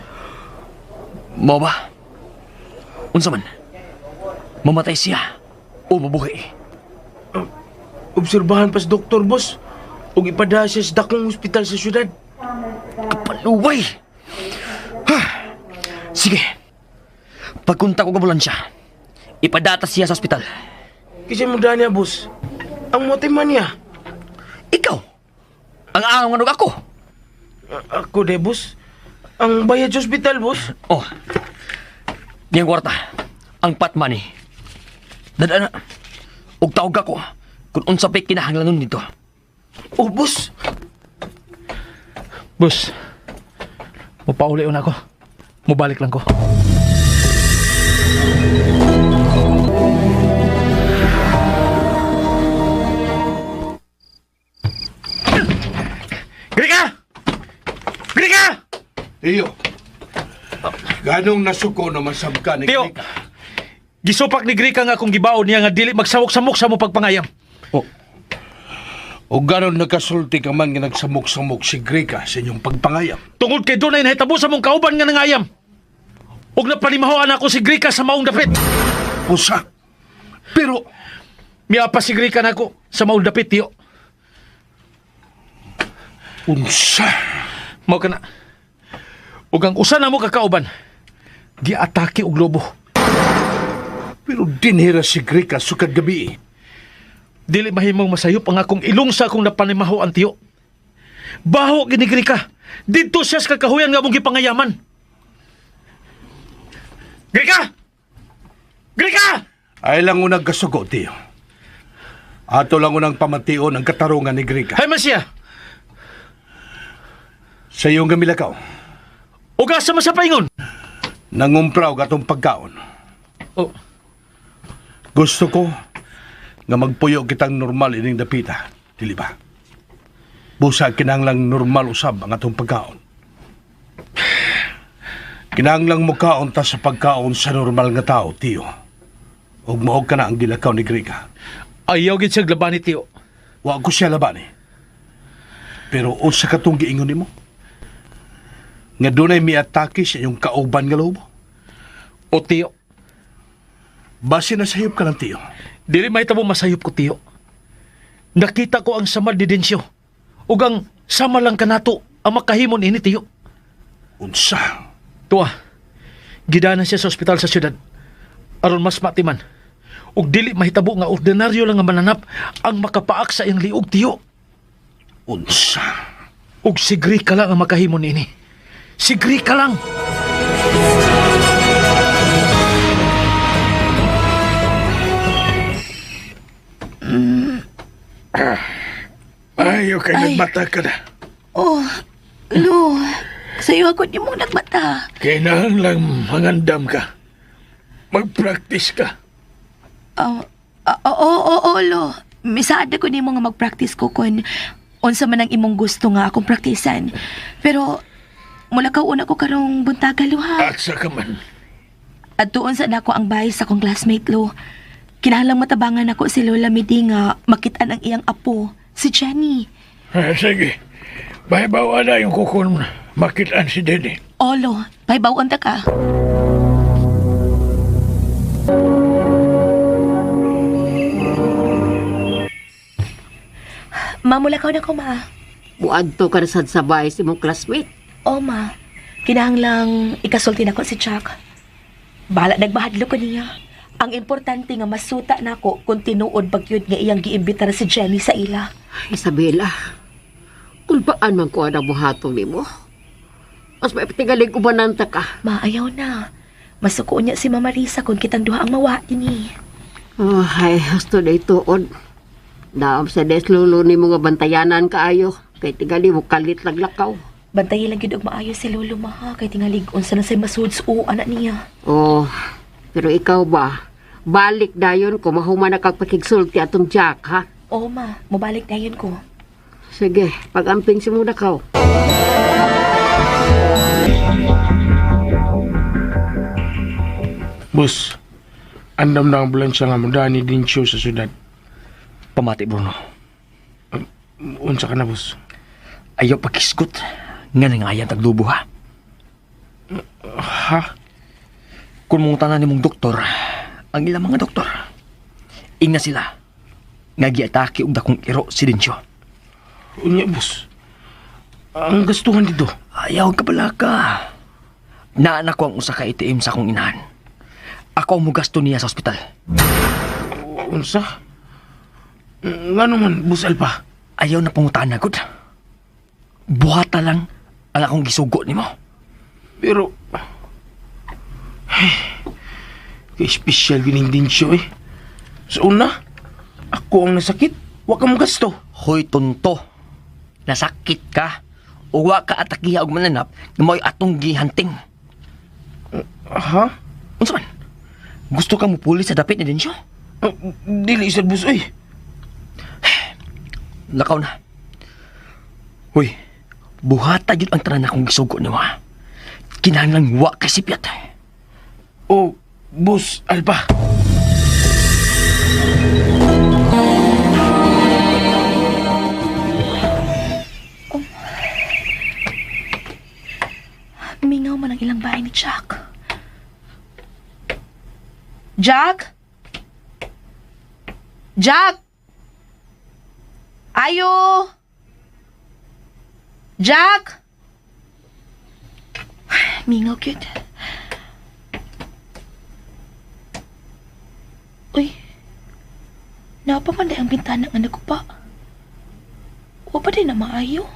Mao ba? Unsa man? Mamatay siya o mabuhi? Obserbahan pa sa doktor, boss. Ug ipadala siya sa dakong ospital sa syudad. Kapaluway! Ha! Sige. Pagkunta ko ambulansya, ipadata siya sa ospital. Kasi mo niya, boss. Ang matay man niya. Ikaw! Ang angang anog ako! Ako de, boss. Ang bayad sa ospital, boss. Oh. Diyang kwarta. Ang pat money. Dada na. Og tawag ako kung unsa pa'y kinahanglanon nito. Oh, boss. Boss, mupauli na ako. Mubalik lang ko. Grika! Grika! Tiyo, ganong nasuko na masab ka ni Tiyo! Grika? Gisupak ni Grika nga akong gibaon niya nga dili magsawok-samok sa mo pagpangayam. O ganon nagkasulti ka man nga nagsamok-samok si Grika sa inyong pagpangayam. Tungod kay dunay nahitabo sa mong kauban nga nangayam. Ug napalimahoan ako si Grika sa maong dapit. Usa. Pero, Miapa si Grika nako sa maong dapit, tiyo. unsa? Mao kana. Ug ang usa na mo kakauban, giatake og lobo. Pero dinhira si Grika sukad gabi. Dili mahimong masayop ang akong ilong sa akong napanimaho ang tiyo. Baho gini Grika. Didto siya sa kakahuyan nga mong gipangayaman. Grika! Grika! Ay lang unang kasugo, tiyo. Ato lang unang pamation ang katarungan ni Grika. Hay man siya. Sa iyong gamilakaw. Ug asa man sa paingon? Nangumpra og atong pagkaon. Oh. Gusto ko nga magpuyo kitang normal ining dapita, dili ba? Busa kinahanglang normal usab ang atong pagkaon. Kinahanglang mukaon ta sa pagkaon sa normal nga tao, tiyo. Ug mao ka na ang gilakaw ni Grega. Ayaw gid siya labani, tiyo. Wa ko siya labani. Pero unsa katong giingon nimo? Nga dunay miatake sa iyong kauban nga lobo? O tiyo. Base na sayop ka lang, tiyo. Dili mahitabo masayop ko, tiyo. Nakita ko ang samad ni Densyo. Ug ang sama lang kanato ang makahimon ini, tiyo. Unsa? Tuwa, gidana siya sa ospital sa syudad. Aron mas matiman. Ug dili mahitabo nga ordinaryo lang nga mananap ang makapaak sa iyang liog, tiyo. Unsa? Ug si Grika lang ang makahimo niini. Si Grika lang! Ayaw kay Ay. nagbata ka na. Oh, Lo, sa'yo ako di mo nagmata. Kinahanglang mangandam ka. Mag-practice ka. Oo, oo, oo, Lo. Misaad ako nimo nga mag-practice ko kung unsa man ang imong gusto nga akong praktisan. Pero mula ka una ko karong buntaga, Lo, ha? At sa ka man. At doon sa nako ang bahay sa akong classmate, Lo. Kinahanglang matabangan ako si Lola Midi nga makitaan ang iyang apo, si Jenny. Ah, sige. Bahibawa na yung kukun makitaan si Denny. Olo, pahibawan ta ka. Mamulakaw na ko, ma. Muadto ka na sad sa bahay sa imong classmate. O, ma. Kinahanglang ikasulti na ko si Jack. Bahala nagbahadlo ko niya. Ang importante nga masuta nako kung tinuod bagyod nga iyang giimbitar si Jenny sa ila. Isabela, kulbaan man ko ang buhaton nimo. Mas maipatigalig ubananta ka. Ma, ayaw na. Masuko niya si Mama Risa kung kitang duha ang mawa ini. Oh, ay, husto na ituon. Naam sa des lolo ni mga bantayanan kaayo. Kay tingali mo kalit laglakaw. Bantayi lang gyud og maayo si Lolo ma kay tingalig unsa na say masuds o anak niya. Oh, pero ikaw ba? Balik dayon ko mahuman na kag pakigsulti atong Jack, ha? Oo ma, mobalik dayon ko. Sige, pag-amping si muna kaw. Boss, andam na ambulansya nga mo ni Dincho sa syudad. Pamati, Bruno. Unsa ka na, boss? Ayaw pakisgot. Nga nangayan taglubo, ha? Ha? Kung mong tanan ni mong doktor, ang ilang mga doktor, ingna sila. Nga giatake og dakong iro si Densyo. Unya, boss. Ang gastuhan dito. Ayaw ka pala ka. Naanak ko ang usa ka ATM sa akong inahan. Ako ang mugasto niya sa ospital. Unsa? Nga naman, boss Alpa. Ayaw na pangutaan na gud. Buhata lang ang akong gisugo nimo. Pero... Ay, kay espesyal gining Dincho eh. Sa una, ako ang nasakit. Wa ka mo gasto. Hoy tonto. Nasakit ka. Uwa ka atakiha og mananap nga mao'y atong gihanting. Ha? Unsa man? Gusto ka mupuli sa dapit ni Densyo? Dili sad boss oy. Lakaw na. Hoy, buhata yun ang tanan akong gisugo nimo. ha? Kinahanglan wa kay sipyat. Oh, boss Alpa. Mingaw man ang ilang bahay ni Jack. Jack? Jack? Ayo! Jack? Mingaw cute. Uy, napamanday ang bintana nga nagupa. Wa pa din na maayo.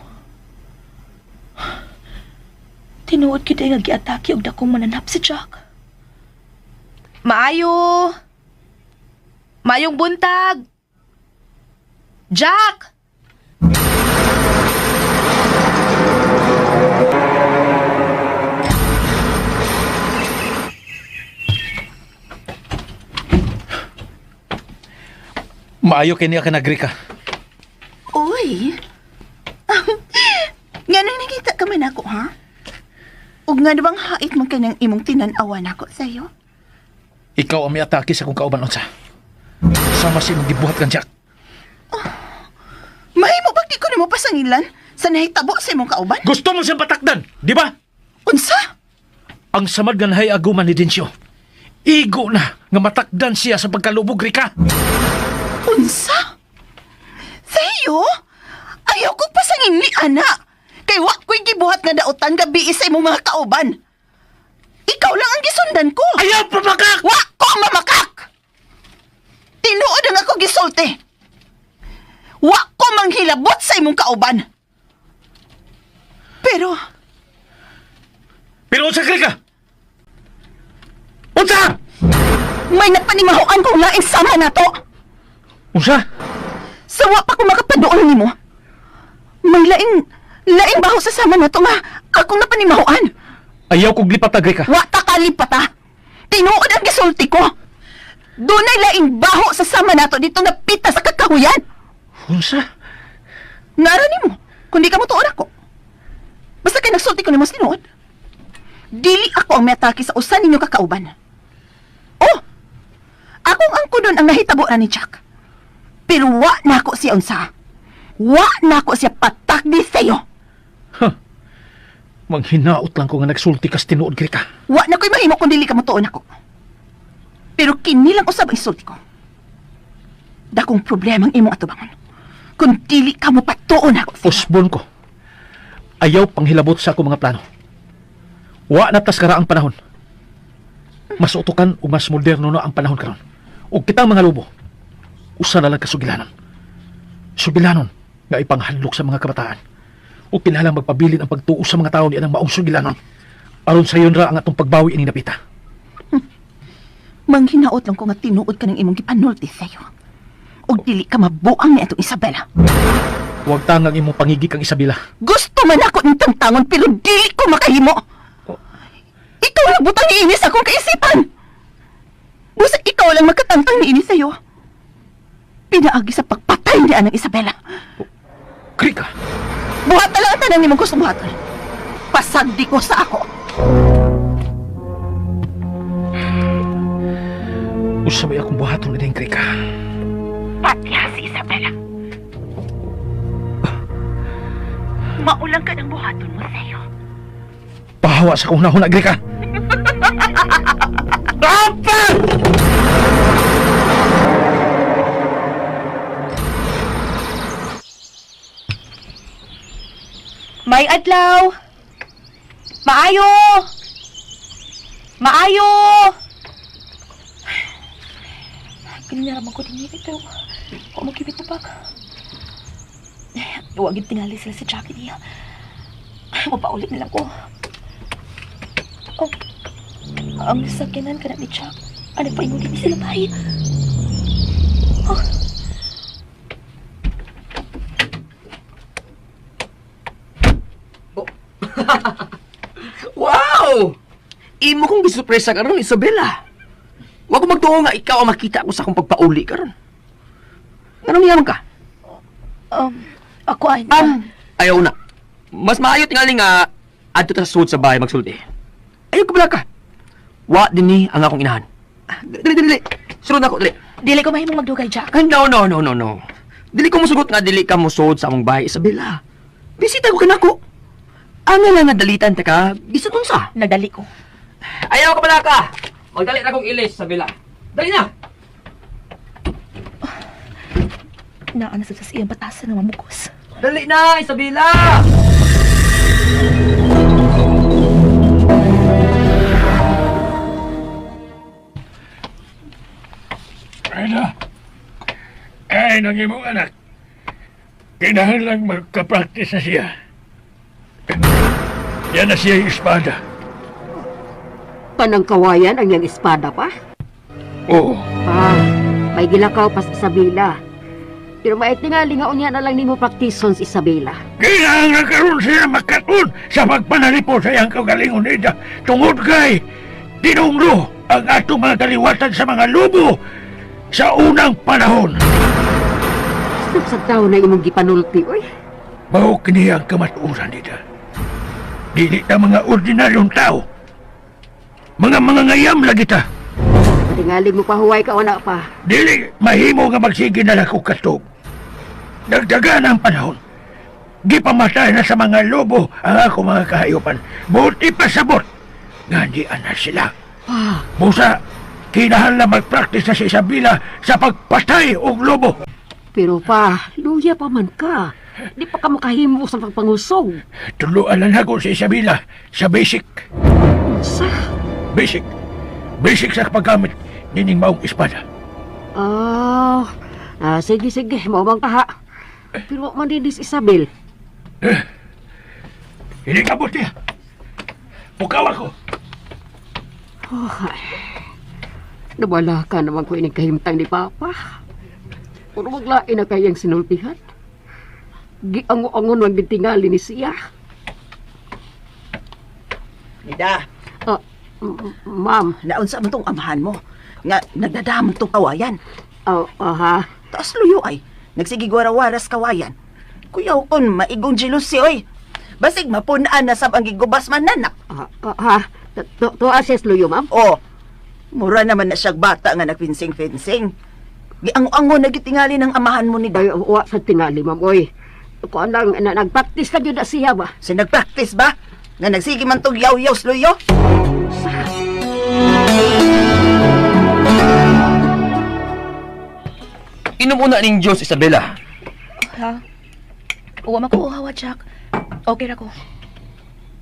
Tinuod kita nga giatake og dakong mananap si Jack. Maayo! Maayong buntag! Jack! Maayo kay niya ka nagrika. Uy. Nga nang nakita ka man ako, ha? Ug nga bang hait man kanang imong tinan-awa nako sa'yo? Ikaw ang miatake sa akong kauban unsa. Sama si imong gibuhat kan Jack. Mahimo ba di ko nimo pasangilan sa nahitabo sa imong kauban? Gusto mo siyang patakdan, di ba? Unsa? Ang samad nga nahay aguman ni Dencio. Igo na nga matakdan siya sa pagkalubog, Rika. Unsa? Sa'yo? Ayaw kong pasangin ni ana. Kay wa ko'y gibuhat nga dautan gabi sa imong mga kauban. Ikaw lang ang gisundan ko. Ayaw pamakak! Wa ko mamakak! Tinuod ang ako gisulti. Wa ko manghilabot sa imong kauban. Pero, Pero unsa, Rika? Unsa? may napanimahoan kong laing sama na to. Unsa? Sa wa pa ko makapaduol nimo. May laing baho sa sama na to nga akong napanimahoan. Ayaw kong lipatag, Rika. Wa ta kalipat ha. Tinuod ang gisulti ko. Dunay laing baho sa sama nato dito napita sa kakahuyan. Unsa? Ngara nimo, kung di ka mo tuon ako. Basta kay nagsulti ko nimo sa tinuod. Dili ako ang miatake sa usa ninyo kakauban. Oh! Akong ang kunon ang nahitabo na ni Jack. Pero wa na ako siya unsa. Wa na ako siya patakdi sa'yo. Manghinaot lang ko nga nagsulti kas tinuod, Rika. Wa na ko'y mahimo kung dili ka mo tuon ako. Pero kini lang usab ang isulti ko. Dakong problema ang imong atubangon. Kung dili ka mo patuon ako sa'yo. Usbon ko. Ayaw panghilabot sa akong mga plano. Wa na tas ang panahon. Mas utukan o mas moderno na ang panahon karon. Ug kitang mga lobo, usa na lang kasugilanon. Sugilanon nga ipanghadlok sa mga kabataan. Ug kinahanglan magpabilin ang pagtuo sa mga tawo ni anang maong sugilanon. Aron sayon ra ang atong pagbawi ini napita. Manghinaot lang ko nga tinuod ka ng imong gipanulti sa'yo. Og dili ka mabuang ni atong Isabela. Huwag tangang imong pangigi kang Isabela. Gusto man ako ng tangtangon pero dili ko makahimo. Ikaw lang butang niini sa akong kaisipan. Busa ikaw lang makatangtang niini sa'yo. Pinaagi sa pagpatay ni anang Isabela. Krika, Buhat na lang ang tanan nimong gusto buhaton. Pasagdi ko sa ako. usa may akong buhaton ni Krika. Patya si Isabela. Maulang ka ng buhaton mo sa'yo. Pahawa sa akong hunahuna, Grika. Apa! May adlaw! Maayo! Maayo! Kinaraman ko din ito. Huwag mo kibit na Huwag yung tingali sila sa jacket niya. Mapaulit na lang ko. Oh, ang sakyanan ka na ni Jack. Ano pa ingon din sila bay? Oh, Wow! Imo kong gisurpresa karon, Isabela. Wa ko magtuo nga ikaw ang makita ko sa akong pagpauli karon. Nganong niyaman ka? ako ay... Ayaw na. Mas maayo tingali nga adto ta sa sud sa bahay magsulti. Ayaw ko ka. Wa dinhi ang akong inahan. Ah, Dili dili dili. Sulod ako dili. Dili ko mahimong magdugay, Jack. Ah, No no no no no. Dili ko musugot nga dili ka mosuod sa among bahay, Isabela. Bisita ko kanako. Ang lang nga dalitan ta ka, bisan unsa. Nagdali ko. Ayaw ka pala ka. Magdali na kong ilis, Isabela. Dali na. Naana sa iyang batasan ng mamukos. Dali na, Isabela! Ano? Ay, nang imong anak. Kinahanglang magka-practice na siya. Yan na siya yung espada. Panang kawayan ang iyang espada pa. Oo. Pa, may gilakaw pa sa Isabela. Pero mait tingali nga unya na lang nimo praktison sa Isabela. Kinahanglan karon siya makatun sa pagpanalipo sa iyang kaugalingon nida tungod kay tinunglo ang atong mga kaliwatan sa mga lubo sa unang panahon. Nganong sa tao na imong gipanulti, oy? Mao kini ang kamatuoran nila. Dili ta mga ordinaryong tao. Mga mangangayam lagi ta. Tingali mo pahuway ka una pa. Dili mahimo nga magsige na lang og katog. Dagdagan ang panahon. Gipamatay na sa mga lobo ang ako mga kahayupan. Buti pa sabot. Nga di ana sila. Pa, Busa, kinahanglan magpraktis na si Isabela sa pagpatay og lobo. pero pa, luya pa man ka. Di pa ka makahimo sa pagpangusog. Tuluan lang ako si Isabela sa basic. Unsa? Basic. Basic sa paggamit nining maong espada. Ah, ah, sige, sige, mao bang kaha. Pero wa man din si Isabel. Hindi ka niya. Pukaw ako. Oh, ay. Nawala ka naman ko ining kahimtang ni Papa. Puro maglain na kayang sinultihan. Giango-angon man bintingali ni siya. Nida, Ah, ma'am. naunsa man tong amahan mo? Nga nagdadamon tong kawayan. Oh, aha. Taas luyo ay, nagsige waras kawayan. Kuyaw kon maigong jealousy oy. Basig mapunaan na sab ang gigubas man nanak. Ah, ah, ha. To, to assess luyo, ma'am. Oh, mura naman na siyang bata nga nagpinsing-pinsing. Giango-ango na gitingali ng amahan mo ni Ay, Da. wa sa tingali, ma'am. Oy, kuan lang, na, nagpractice na gyud na siya ba? Sa nagpractice ba? Nga nagsige man tong yaw-yaw sluyo? Sa? Inom una ning Diyos, Isabela. Ha? Uwa man ko uhawa, Jack. Okay ra ko.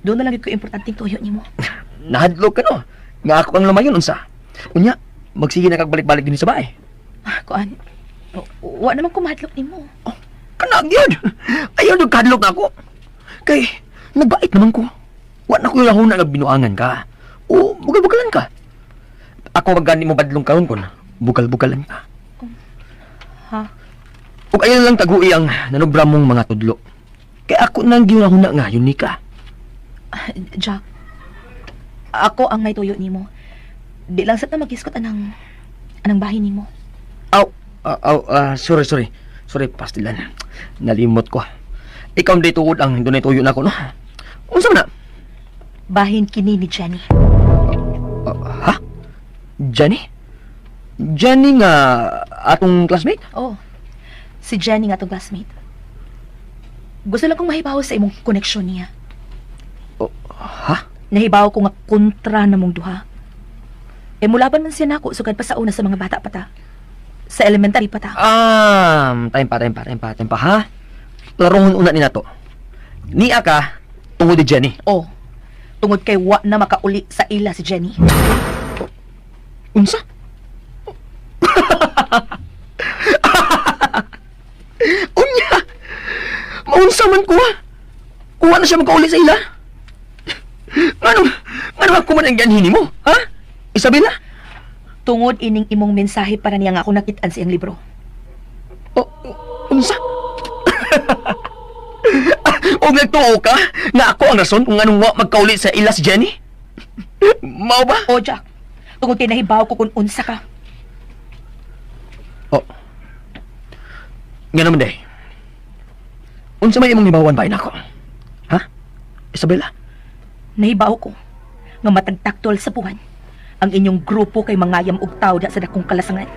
Doon na lang gyud ko importanteng tuyo nimo. Nahadlok ka no. Nga ako ang lumayon unsa. Unya, magsige na kag balik-balik dinhi sa bahay. Ah, kuan. Wa naman ko mahadlok nimo. Oh, kanang yun. Ayaw nagkadlok na ako. Kay, nagbait naman ko. Wa na ko yung lahuna nga binuangan ka. O, bugal-bugalan ka. Ako magani mo badlong karon kon. Bugal-bugalan ka. Ha? Ug ayaw lang tagui ang nanobra mong mga tudlo. Kay ako nang ginahuna nga yun ni ka. Ah, Jack. Ako ang may tuyo nimo. Di lang sa ta magiskot anang anang bahay nimo. Aw, aw, ah, sorry, sorry. Sorry, pastilan. Nalimot ko. Ikaw ang tuod ang dunay tuyo na ako, no? Unsa man na? Bahin kini ni Jenny. Ah, ha? Jenny? Jenny nga atong classmate? Oh. Si Jenny nga tong classmate. Gusto lang kong mahibaw sa imong koneksyon niya. Oh, ha? Nahibaw ko nga kontra na mong duha. E mulaban man siya nako sugad pa sa una sa mga bata pa ta. Sa elementary pa ta. Time pa, time pa, time pa, time pa, ha? Laruhon una ni nato. Niya ka, tungod ni Jenny. Oh. Tungod kay wa na makauli sa ila si Jenny. Unsa? Unya! Maunsa man ko, ha? Kuha na siya makauli sa ila. Ngano, ngano ako man ang ganhini mo, ha? Isabela? Tungod ining imong mensahe para niya nga ako nakit-an sa iyang libro. O, unsa? O nagtuo ka na ako ang rason kung anong wa magkauli sa ila si Jenny? Mao ba? O Jack, tungod kay nahibaw ko kung unsa ka. Oh. Nga naman day. Unsa may imong hibawan ba nako? Ha? Isabela? Nahibaw ko nga matag taktol sa buwan ang inyong grupo kay mangayam og tawo da sa dakong kalasangan.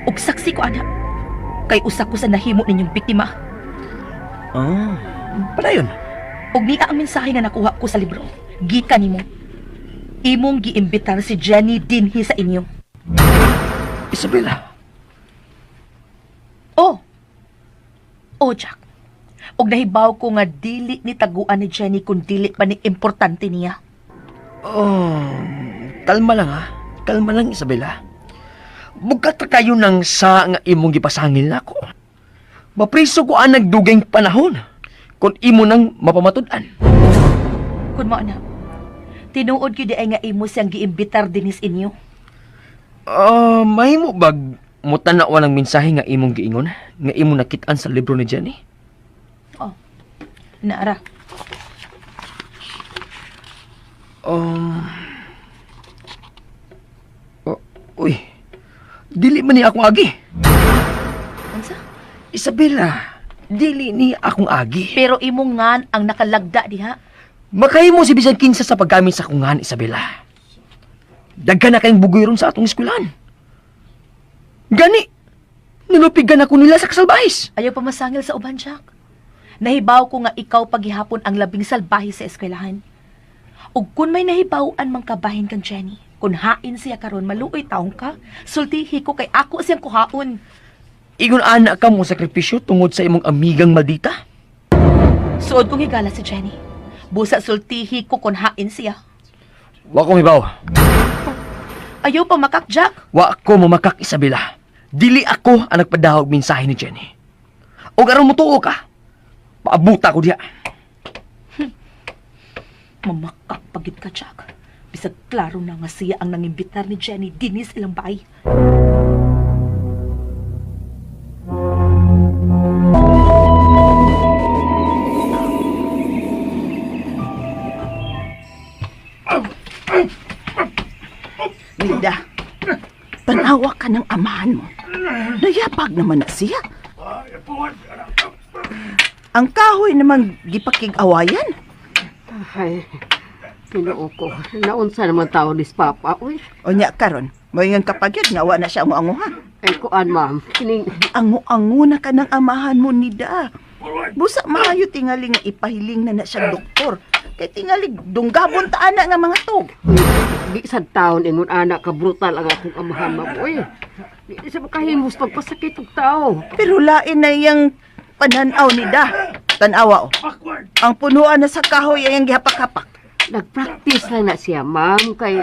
Ug saksi ko ana kay usa ko sa nahimo ninyong biktima. Ah, padayon. Ug niya ang mensahe nga nakuha ko sa libro. Gikan nimo. Imong giimbitar si Jenny dinhi sa inyo. Isabela. Oh. Oh, Jack. Ug nahibaw ko nga dili ni taguan ni Jenny kung dili pa ni importante niya. Oh, kalma lang ha. Kalma lang Isabela. Bukat ra kayo ng sa nga imong gipasangil nako. Mapriso ko ang nagdugay panahon kung imo nang mapamatud-an. Kun mo na. Tinuod gyud ay nga imo siyang giimbitar dinis inyo. Ah, mahimo bag mutanaw ng mensahe nga imong giingon nga imong nakit-an sa libro ni Jenny? Oh. Naara. Um, oh, uy, dili man ni ako agi. Unsa? Isabela, dili ni akong agi. Pero imong ngan ang nakalagda diha. Makahimo si bisan kinsa sa paggamit sa kungan, Isabela. Daghan na kayong bugoy ron sa atong eskwelahan. Gani, nalupigan ako nila sa kasalbahis. Ayaw pa masangil sa uban, Jack. Nahibaw ko nga ikaw paghihapon ang labing salbahe sa eskwelahan. Ug kun may nahibaw-an mang kabahin kang Jenny, kun hain siya karon maluoy taong ka, sultihi ko kay ako siyang kuhaon. Ingon ana ka mo sakripisyo tungod sa imong amigang maldita. Suod kong higala si Jenny. Busa sultihi ko kun hain siya. Wa ko hibaw. Ayaw pa makak, Jack. Wa ko mamakak, Isabela. Dili ako ang nagpadahog mensahe ni Jenny. Og aron motuo ka, paabuta ko diha. Mamakak pagid ka, Jack. Bisag klaro na nga siya ang nangimbitar ni Jenny dinis ilang bahay. Nida, tanawa ka ng amahan mo. Nayabag naman na siya. Ang kahoy naman gipakig-awayan. Ay, tinuo ko. Naunsa naman tao ni Papa. Uy, O nya karon, moingon kapag yun, nga wa na siya angu-anguha. ay kuan ma'am. Kining Angu-angu na ka ng amahan mo, Nida. Busa maayo tingali nga ipahiling na na siya doktor. Kay tingali dunggabon ta ana nga mga tog. Uy, di sa taon ingon anak ka brutal ang akong amahan ma'am. Uy, di sa makahimos pagpasakit og tao. Pero lain na iyang pananaw nida. Tanawa o. Ang punuan na sa kahoy ay ang gihapak-hapak. Nagpractice lang na siya ma'am kay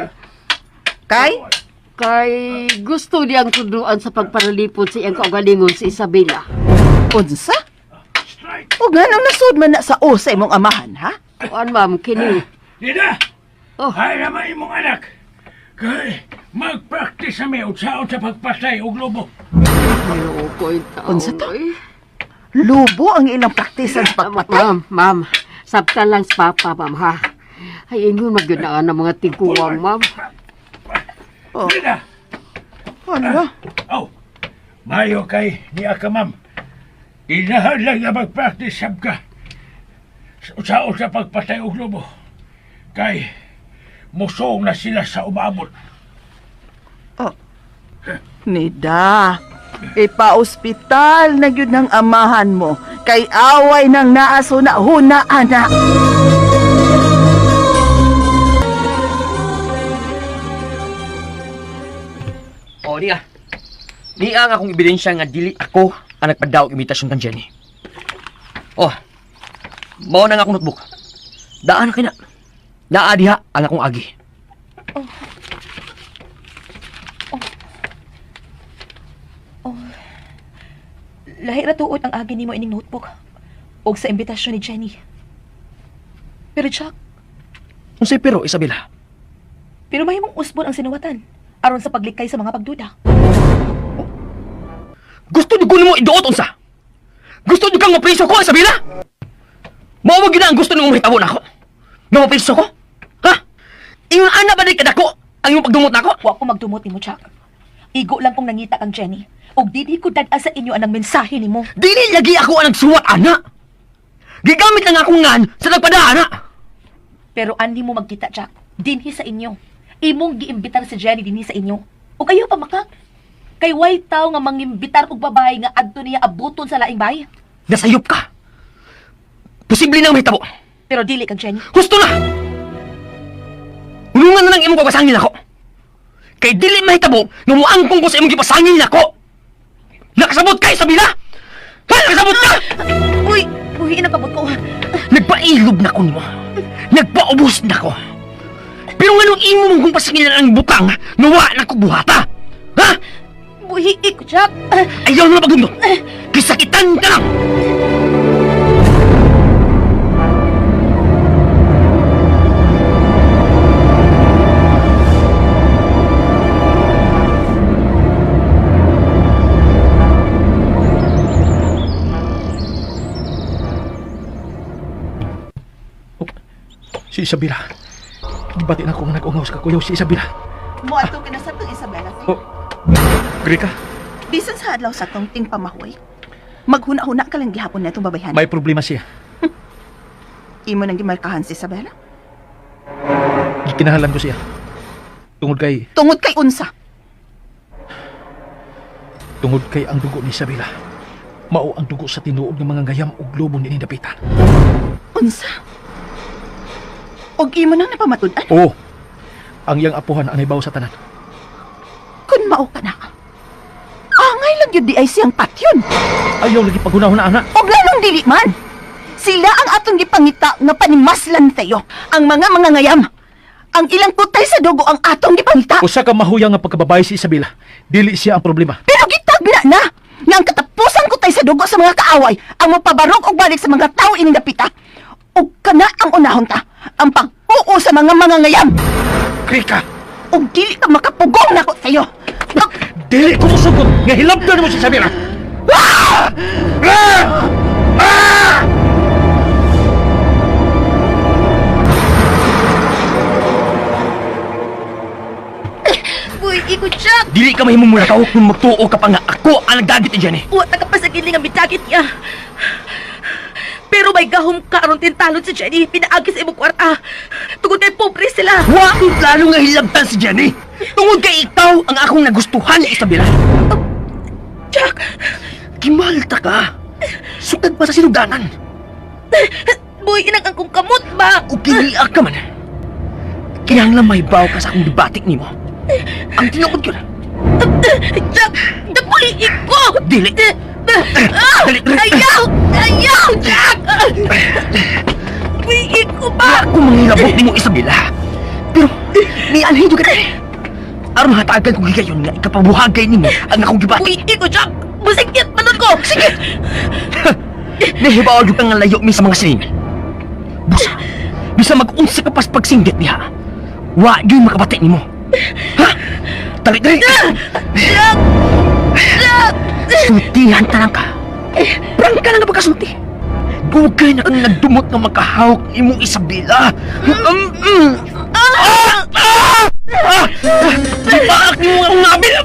Kay? kay gusto niyang tudluan sa pagparalipod sa iyang kaugalingon si Isabela. Unsa? O nga nang nasud man na sa o sa imong amahan, ha? Kuan ma'am kini. Nida! Oh. Ay naman imong anak! Kay mag-practice kami unsaon sa pagpatay og lobo. Ginoo ko yung taon. Unsa to? Uy. Lubo ang ilang praktisan sa pagpatay. Ma'am, ma'am, sabta lang sa papa, ma'am, ha? Ay, ingon magyud na ang mga tiguang, ma'am. Oh, Nida! hala. Oh, mayo kay niya ka ma'am. Inahan lang na mag-practice sab ka. Unsaon sa pagpatay og lobo. Kay musong na sila sa umaabot. Oh. Nida, ipa-ospital na gyud ng amahan mo kay away ng naaso na huna ana. O, niya. Niya ang akong ebidensya nga dili ako ang nagpadawag imitasyon kang Jenny. Oh, mao na nga akong notebook. Daan na kina. Naa diha ang akong agi. Lahi ra tuod ang agi nimo ining notebook og sa imbitasyon ni Jenny. Pero Jack, Unsay pero, Isabela? pero mahimong usbon ang sinuwatan aron sa paglikay sa mga pagduda. Gusto ni mo iduot unsa? Gusto ni kang mapriso ko, Isabela? Mao ba gyud ang gusto nimo mahitabo nako? Nga mapriso ko? Ha? Ingon ana ba di kadako ang imong pagdumot nako? Wa ko magdumot nimo, Jack. Igo lang kong nangita kang Jenny. Og dili ko dad sa inyo anang mensahe nimo. Dili lagi ako ang nagsuwat ana. Gigamit lang akong ngan sa nagpada ana. Pero anli mo magkita, Jack. Dinhi sa inyo. Imong giimbitar si Jenny dinhi sa inyo. Og ayaw pa makak. Kay way taw nga mangimbitar og babae nga adto niya abuton sa laing bay. Nasayop ka. Posible nang mahitabo. Pero dili kang Jenny. Husto na! Hulungan na lang imong pagpasangil ako. Kay dili mahitabo nga moangkong ko sa imong gipasangil nako. Nakasabot ka, Isabela! Ha, nakasabot ka! Uy, uy, inakabot ko. Nagpailob na ko nimo. Nagpaubos na ko. Pero nganong imo mong kung pasangilan ang butang nga wa na ko buhata? Ha? Buhi ko, Jack. Ayaw na pagdumdum. Kisakitan ka lang! Si Isabela. Gibati na ko nga nag-ungaw sa kakuyaw si Isabela. Moadto ka na sa tong Isabela. Oh. Grika, Bisan sa adlaw sa tong ting pamahoy. Maghuna-huna ka lang gihapon na itong babayhan. May problema siya. Imo nang gimarkahan si Isabela. Gikinahalan ko siya. Tungod kay Tungod kay unsa. tungod kay ang dugo ni Isabela. Mao ang dugo sa tinuod ng mga ngayam ug lobo ni dapitan. Unsa? Og imo nang napamatud-an Oo. Ang iyang apuhan ang nahibaw sa tanan. kun mao ka na. Angay lang yun di ay siyang patyon. Ayaw lagi paghunahuna ana. Og lalong dili man. Sila ang atong gipangita nga panimaslan tayo. Ang mga mangangayam. Ang ilang kutay sa dugo ang atong gipangita. Usa ka mahuyang nga pagkababae si Isabela. Dili siya ang problema. Pero gitagna na nga ang katapusan kutay sa dugo sa mga kaaway ang mapabarog og balik sa mga tao ining dapita. Ug kana ang unahon ta, ang pag-oo sa mga mangangayam. Krika, Ug dili ka makapugong nako sayo. dili ko mosugot nga hilabdan mo si Isabela. Buhi ko, Jack! Dili ka mahimong muna tao kung magtuo ka pa nga ako ang nagdagit ni Jenny. Wa ta ka pa sa gili nga midagit niya. Pero may gahom ka aron tintalon si Jenny, pinaagi sa imong kwarta. Tungod kay pobre sila. Wa akong plano nga hilabtan si Jenny. Tungod kay ikaw ang akong nagustuhan, Isabela. Jack, Gimalta ka. Sukad pa sa sinudanan. buhi inang ang kong kamot ba? O kiniak ka man. Kinahanglan may baw ka sa akong gibatik nimo. Ang tinuod ko na. Jack, Jack, buhi ko! Dili. Ah! Dali, dali. Ayaw! Ayaw, Jack! Buhi ko ba? Ako manghilabot nimo, Isabela. Pero mianhin jud ka diri. Aron hatagan ko gigayon nga ikapabuhagay nimo ang akong gibatik. Buhi ko, Jack! Musikit man ko! Sige! Nahibaw jud ka nga layo mi sa mga silingan. Busa, bisa mag-unsa ka pas pagsinggit diha. Wa gyud makabati nimo. Ha? Dali, dali. Jack! Jack! Sultihan ta lang ka. Prangka lang nga pagkasulti. Dugay na kang nagdumot nga makahawak imong Isabela. Mm, mm. Ah! Ah! Ah! Gipaak nimo ang ngabil.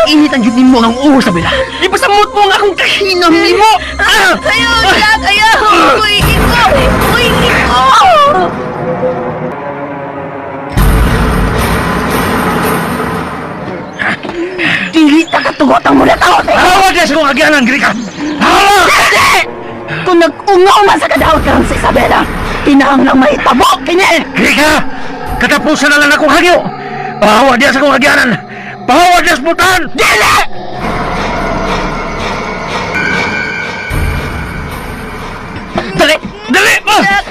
Init ang jud nimo ang ulo, Isabela. Ipasamot mo ang akong kahinam nimo. Ah! Ayaw, Jack! Ayaw! Buhi ko! Buhi ko! Dili ta katugot ang muna tao sa'yo. Hawa diya sa kong agyanan, Grika. Hawa! Dili! Kung nag-ungaw man sa kadawat karon sa Isabela, kinahanglang mahitabo kini. Grika! Katapusan na lang akong hagyo. Pahawa diya sa kong agyanan. Pahawa diya sa butan. Dili! Dali! Dali! Ah! Jack!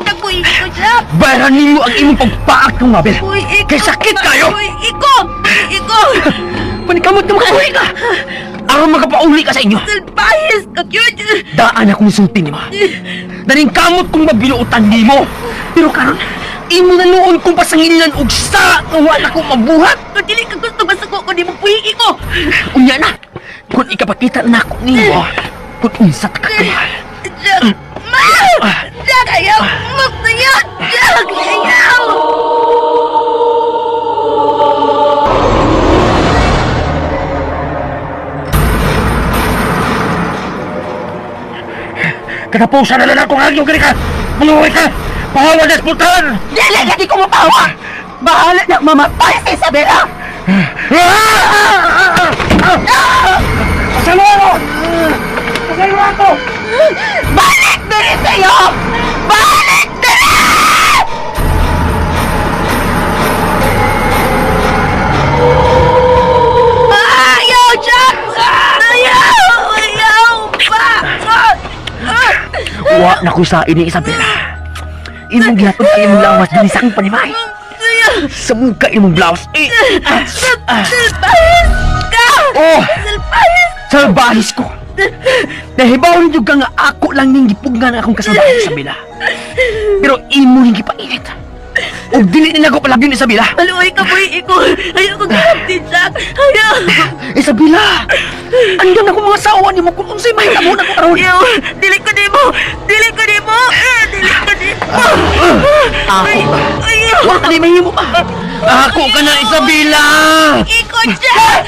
Jack, buhi ko, Jack! Bayaran ninyo ang imong pagpaak ng ngabil. Buhi ko! Kay sakit kayo! Buhi ko! Buhi ko! Panikamot na makauli ka! Aron makapauli ka sa inyo. Salbahis ka, cute! Daan akong sulti ni ma. Daling kamot kong mabiluotan nimo. Pero karon, imo na noon kong pasangilan og sa nga wala kong mabuhat. Kung dili ka gusto masuko ko, di mo buhi ko! Unya na, kung ikapakita na ako nimo, kung unsa ta ka kamahal. Jack! Ma! Jack, ayaw! Magtayo! Jack, ayaw! Katapusan na lang akong hagyo, Grika. Maluwi ka. Pahawa diya sa butan. Dili lagi ko mapawa. Bahala na mamatay si Isabela. Pasaluan mo! Pasaluan ko! Balik diri sa'yo! Balik diri! Ayaw, Jack! Ayaw! Ayaw! Pa! Wa na ko sa ini Isabela. Imong gihatod ang imong lawas dinhi sa akong panimay. Ayaw! Sa muka imong blouse. Eh, ah, ah. Salbahis ka! Oh! Salbahis! Salbahis ko. Nahibaw ninyo ka nga ako lang ning gipugnan ang akong kasalbahe, Isabela. Pero imo ning gipainit. Ug dili na nako palabyon, Isabela. Maluoy ka, buhi ko! Ayaw ko gahapti, Jack! Ayaw! Isabela! Andam na ko mga sawa nimo kung unsay mahitabo na ko karon. Ayaw! Dili ko nimo! Dili ko nimo! Dili ko nimo! Ako ba? Ayaw! Wa ka ni mahimo pa. Ako ka na, Isabela! Iko, Jack!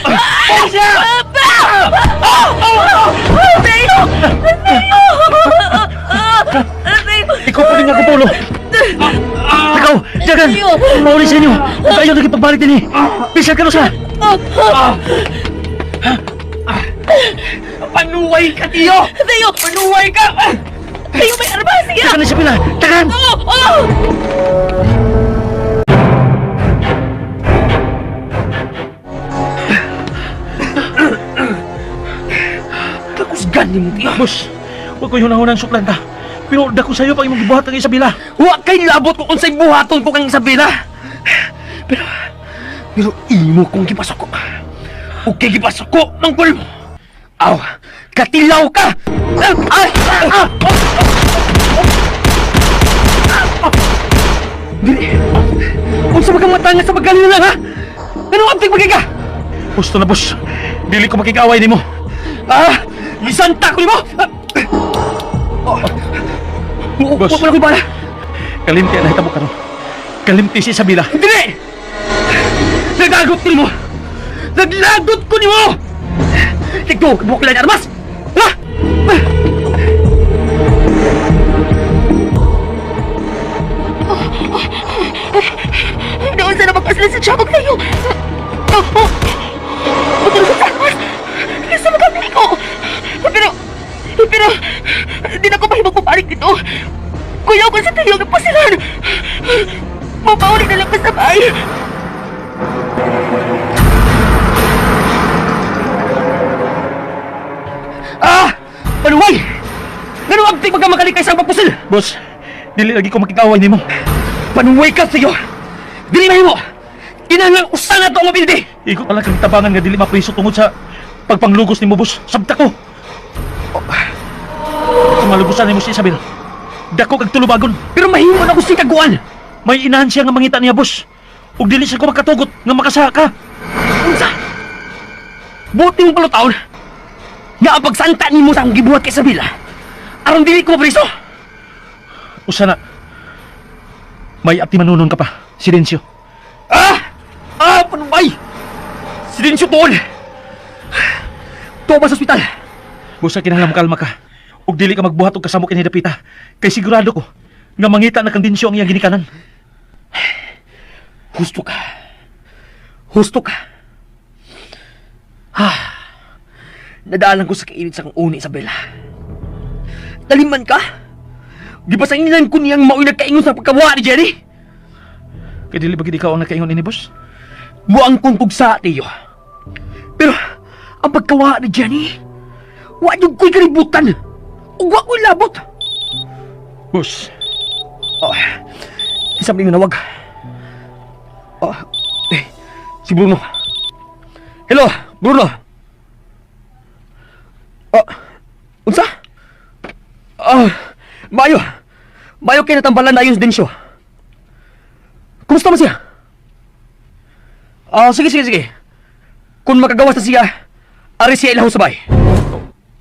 Jack! Papa! Teo! Teo! Teo! Ikaw pa rin ako, Polo. Ikaw, Jagan! Mauli sa inyo! Huwag kayo nagipagbalik din eh! Bisan ka na sa! Panuway ka, Tiyo! Teo! Panuway ka! Teo, may armas siya! Tagan na siya pila! Tagan! Oh! Oh! Kakusgan ni mo, Tiyo. Boss, huwag ko hunahunang suklan ka. Pero dako sa'yo pag imong gibuhat ang Isabela. Wa kay labot ko unsay buhaton ko kang Isabela. Pero pero imo kong gipasuko. Okay gipasuko mangkol mo. Aw, katilaw ka. Ay, ah, ah, ah. Dili. Unsa ba kang matanga sa pagkalina lang ha? Anong abtik bagay ka? Gusto na, boss. Dili ko makikaway nimo. Ah, lisanta ko nimo. Ah. Oh. Boss. Wa ko bala. Kalimti ang nahitabo karon. Kalimti si Isabela. Dili! Naglagot ko nimo! Naglagot ko nimo! Tigdo, buklan armas! Ha? Doon sa napagpaslan si Jack og Teo! Oh! Oh! Putol sa armas! Nasa magkabili ko! Pero... Pero... Di na ko mahimong pabalik dito! Kuyaw ko sa Teo ng pasilan! Mapauli na lang ko sa bahay! Ah! Paluway! Ngano abtik magkamalikay sa pagpusil? Boss, dili lagi ko makikaway nimo. Panuway ka siyo! Dili mahimo! Kinahanglan usa na to ang mapildi! Igo pala kang tabangan nga dili mapriso tungod sa pagpanglugos nimo, boss. Sabta ko. Kung malugusan nimo si Isabel, dako kag tulubagon. Pero mahimo na ko si kaguan! May inahan siya nga mangita niya, boss. Ug dili siya ko makatugot nga makasaha ka. Unsa? Buti mong palutaon! Nga ang pagsanta nimo sa akong gibuhat kay Isabela, aron dili ko mapriso! Usa na. May atimanunon ka pa. Silencio. Ah! Ah, panuway! Silencio tuon! Tuwa ba sa ospital? Busa kinahanglan kalma ka. Ug dili ka magbuhat og kasamo kini dapita. Kay sigurado ko nga mangita na kang dinsyo ang iyang ginikanan. Husto ka. Husto ka. Ha. Nadaalan ko sa kainit sa kang uni, Isabela. Taliman ka? Gipasanginan ko niyang mao'y nagkaingon sa pagkawa ni Jerry. Kay dili ba gid ikaw ang nakaingon ini, boss? Muang kong tugsa, Tiyo. Pero, ang pagkawa ni Jenny, wa yung ko'y kalibutan. Ug wa ko'y labot. Boss, Oh, isang linggo nawag. Oh, eh, si Bruno. Hello, Bruno. Oh, unsa? Oh, maayo. Maayo kay natambalan na ayos din siya. Kumusta man siya? Ah, sige, sige, sige. Kung makagawas na siya, ari siya ilaw sabay.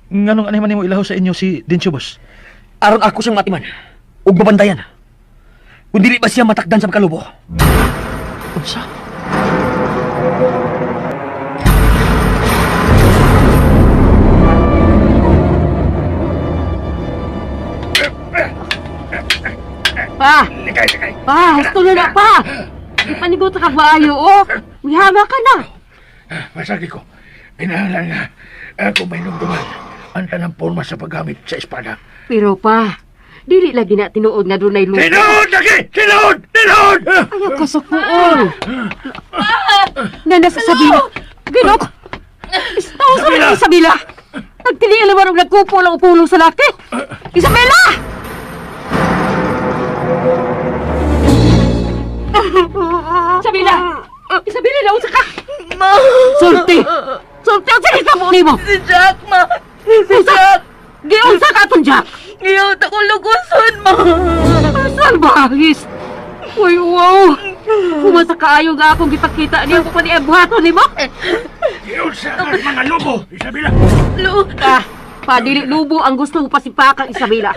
nganong anay man nimo ilaw sa inyo si Dinsyo, boss? Aron ako siyang matiman ug mabantayan. Kung dili ba siya matakdan sa pagkalubo. Unsa? Pa! Likay, likay. Pa, husto na na, pa! Ipanigot ka maayo, oh! Mihama ka na! Masagi ko. Kinahanglan nga ako may nungduman ang tanang forma sa paggamit sa espada. Pero pa, dili lagi na tinuod nga dunay luto. Tinuod lagi! Tinuod! Tinuod! Ayaw ka sa kuol. Nana sa Sabila. Ginok! Istaw sa Isabela! mga Isabela! Nagtilian naman ang nagkupo lang upulong sa laki! Isabela! Isabela! Isabela, naunsa ka! Ma! Sulti! Sulti ang sinita mo nimo! Si Jack, ma! Si Jack! Giunsa ka atong Jack! Ngayon, ako luguson, ma! Salbahis! Uy, wow! Kumasa kaayo nga akong gipakita niyo kung pati buhaton nimo! Giunsa ka mga lobo, Isabela. Lu... Ah, padili lubo ang gusto mo pasipakang Isabela.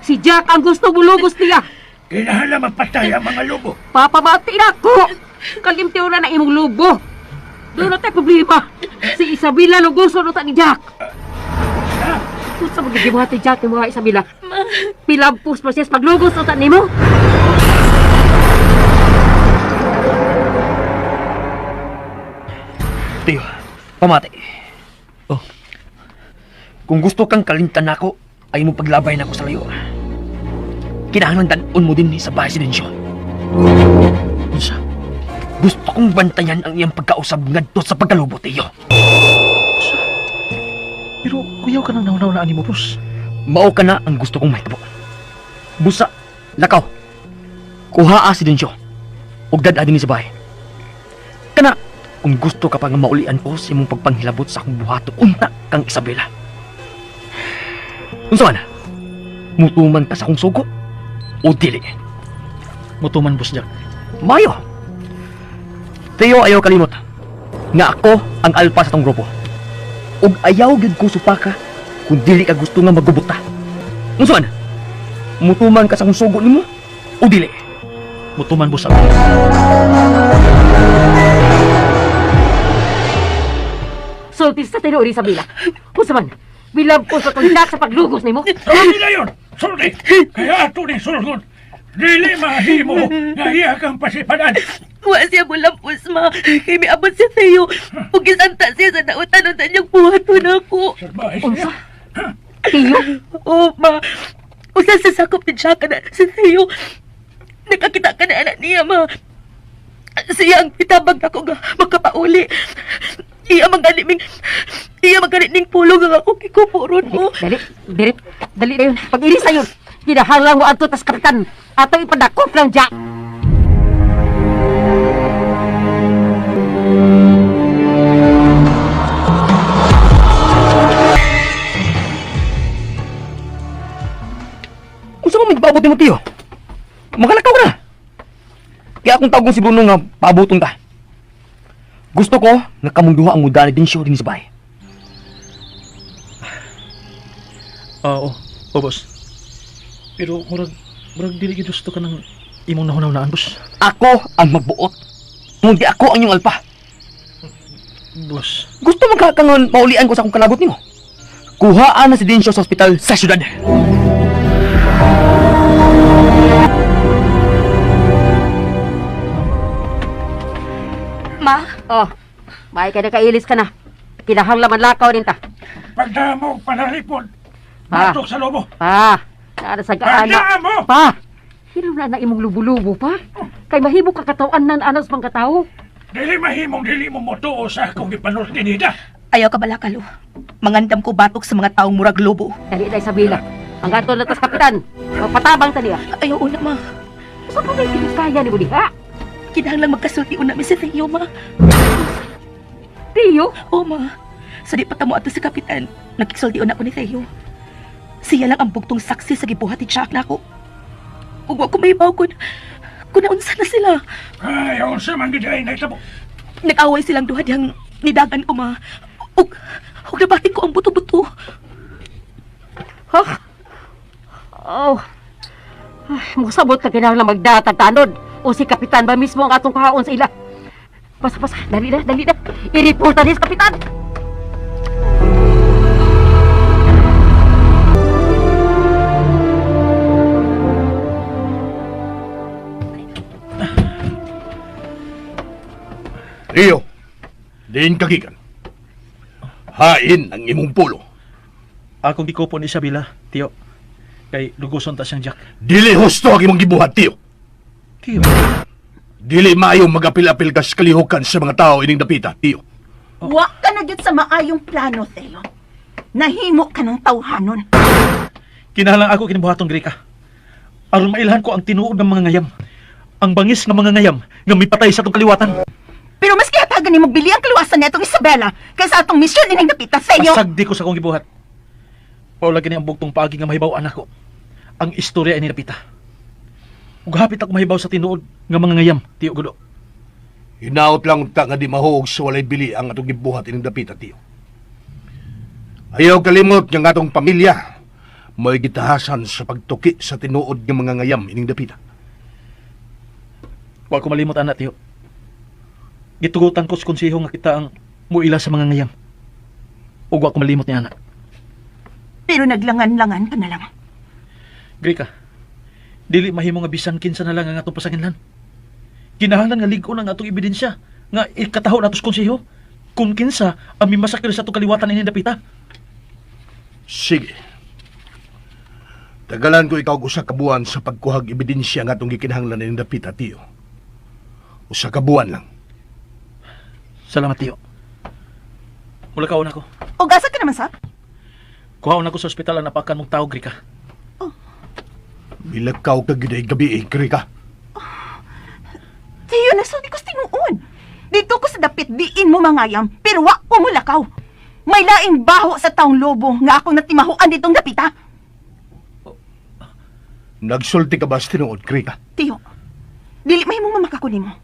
Si Jack ang gusto mo lugos niya. Kinahanglan mapatay ang mga lobo. Papamati na ako. Kalimtiw na na imong lubo. Doon na tayo problema. Si Isabela luguso no ta ni Jack. Kung sa mga gibuhat ni Jack ni mga Isabela. Pilampos pa siya sa paglugos no ta nimo. Tiyo, pamati. Oh. Kung gusto kang kalintan nako, ay mo paglabay nako sa layo. Kinahanglan dan-on mo din sa bahay si Densyo. Unsa? Gusto kong bantayan ang iyang pagkausab ngadto sa pagkalubo, Tiyo. Pero kuyaw ka nang naunaw na ani mo, boss. Mao ka na ang gusto kong mahitabo. Busa, lakaw. Kuhaa si Densyo. Ug dad din sa bahay. Kana, kung gusto ka pa nga maulian ko sa imong pagpanghilabot sa akong buhato, unta kang Isabela. Unsa man? Mutuman ka sa akong sugo? O dili? Mutuman, Boss Jack. Mayo. Tiyo, ayaw kalimot. Nga ako ang alpa sa tong grupo. Ug ayaw gyud ko supaka kung dili ka gusto nga magubot ta. Unsa man? Mutuman ka sa akong sugo nimo o dili? Mutuman, Boss Jack. Sulti sa tinuod Isabela. Kung sa man, bilampos pa tong Jack sa paglugos nimo. Sulti na yun! Sulti! Kaya ato ni sulgon. Dili mahimo nga iya kang pasipadan. Wa siya mulampos, ma. Kay miabot siya sa'yo. Pugisanta siya sa dautan unta niyang buhaton ako. Salbahe Unsa? siya. Tiyo? Oo, ma. Usa sa sakop ni Jack na sa Theo. Nakakita ka na anak niya, ma. Siya ang itabag ako nga makapauli. Iya magalit ming iya magalit ning pulong nga ako kikupuron mo. Dali, dili, dali na yun. Pag-ilis na yun. Ginahalang mo ato tas kapitan. Ato ipadakop lang Jack. Unsa man may nimo tiyo? Makalakaw ka na. Kaya akong tawgon si Bruno nga paaboton ka. Gusto ko nga kamong duha ang muda ni Densyo din sa bahay. Oo, oh, boss. Pero murag dili gyud gusto ka ng imong nahunaw-naan, boss. Ako ang magbuot. Ngunti ako ang iyong alpa. Boss, Gusto mo ka kangon maulian ko sa akong kalagot nimo. Kuhaan na si Densyo sa ospital sa syudad. Ma, Oh, may ka na kailis ka na. Kinahanglan man lakaw din ta. Pagdamo, panalipod. Pa. Batok sa lobo. Pa, naana sa gaana. Pagdamo! Pa, hilom na na imong lubo-lubo pa. Kay mahimo ka katawan nan anas mang katawo. Dili mahimong dili mo motuo sa akong gipanulti nida. ayaw ka balakalo. Mangandam ko batok sa mga taong murag lobo. Dali na Isabela. Ang gato na tas kapitan. Magpatabang ta niya. Ayaw una, ma. Sa pa may kaya ni mo diha? Kinahanglan magkasulti una mi si Theo, ma. Tiyo, Oo, ma. Sa di pa tamo ato si Kapitan, nagkisulti una ko ni Theo. Siya lang ang bugtong saksi sa gibuhat ni Jack nako. Ug wa ko mahibaw kun naunsa na sila. Ay, unsa man gid ay nahitabo. Nag-away silang duha diyang nidagan ko, ma. Ug, ug nabati ko ang buto-buto. Ha? Oh. Ay, musabot ka kinahanglan magdatag tanod. O si kapitan ba mismo ang atong kahaon sa ila? Basta, basta. Dali na, dali na. I-report na ni sa kapitan. Rio, diin kagikan. Hain ang imong pulo. Akong gikupon ni Isabela, tiyo. Kay luguson ta siyang Jack. Dili husto ang imong gibuhat, Tiyo. Tiyo. Dili maayo magapil-apil ka sa kalihukan sa mga tao ining dapita, Tiyo. Wa ka na gyud sa maayong plano, Theo. Nahimo ka ng tawhanon. Kinahanglan ako kinibuhaton Greka. Aron mailhan ko ang tinuod ng mga ngayam. Ang bangis nga mga ngayam nga mipatay sa atong kaliwatan. Pero mas gihatagan nimo bili ang kaluwasan netong Isabela kaysa atong misyon ining dapita, Theo. Pasagdi ko sa akong gibuhat. Paula gani ang bugtong paagi nga mahibaw anak ko. Ang istorya ini napita. Ug hapit ako mahibaw sa tinuod nga mga ngayam, tiyo gudo. Hinaot lang ta nga di mahuog sa walay bili ang atong gibuhat ining dapita, Tiyo. Ayaw kalimot nga atong pamilya may gitahasan sa pagtuki sa tinuod nga mga ngayam ining dapita. Wa ko malimot anak tiyo. Gitugutan ko sa konseho nga kita ang muila sa mga ngayam. Ug wa ko malimot ni ana. Pero naglangan-langan ka na lang. Grika, dili mahimo nga bisan kinsa na lang ang atong pasanginlan. Kinahanglan nga lig-on ang atong ebidensya nga ikataho nato sa konseho kung kinsa ang mimasakir sa atong kaliwatan ini dapita. Sige. Tagalan ko ikaw og usa ka buwan sa pagkuhag ebidensya nga atong gikinahanglan ning dapita, Tiyo. Usa ka buwan lang. Salamat, Tiyo. Mula kaon ako. O gasa ka naman sa? Kuhaon ako sa ospital ang napakan mong tao, Grika. Milakaw ka gid ay gabi, eh, Grika. Tiyo, nasulti ko sa tinuod. Dito ko sa dapit diin mo mangayam, pero wa ko mulakaw. May laing baho sa taong lobo nga akong natimahuan ditong dapita. Nagsulti ka ba sa tinuod, Grika? Tiyo, dili may mong mamakako nimo.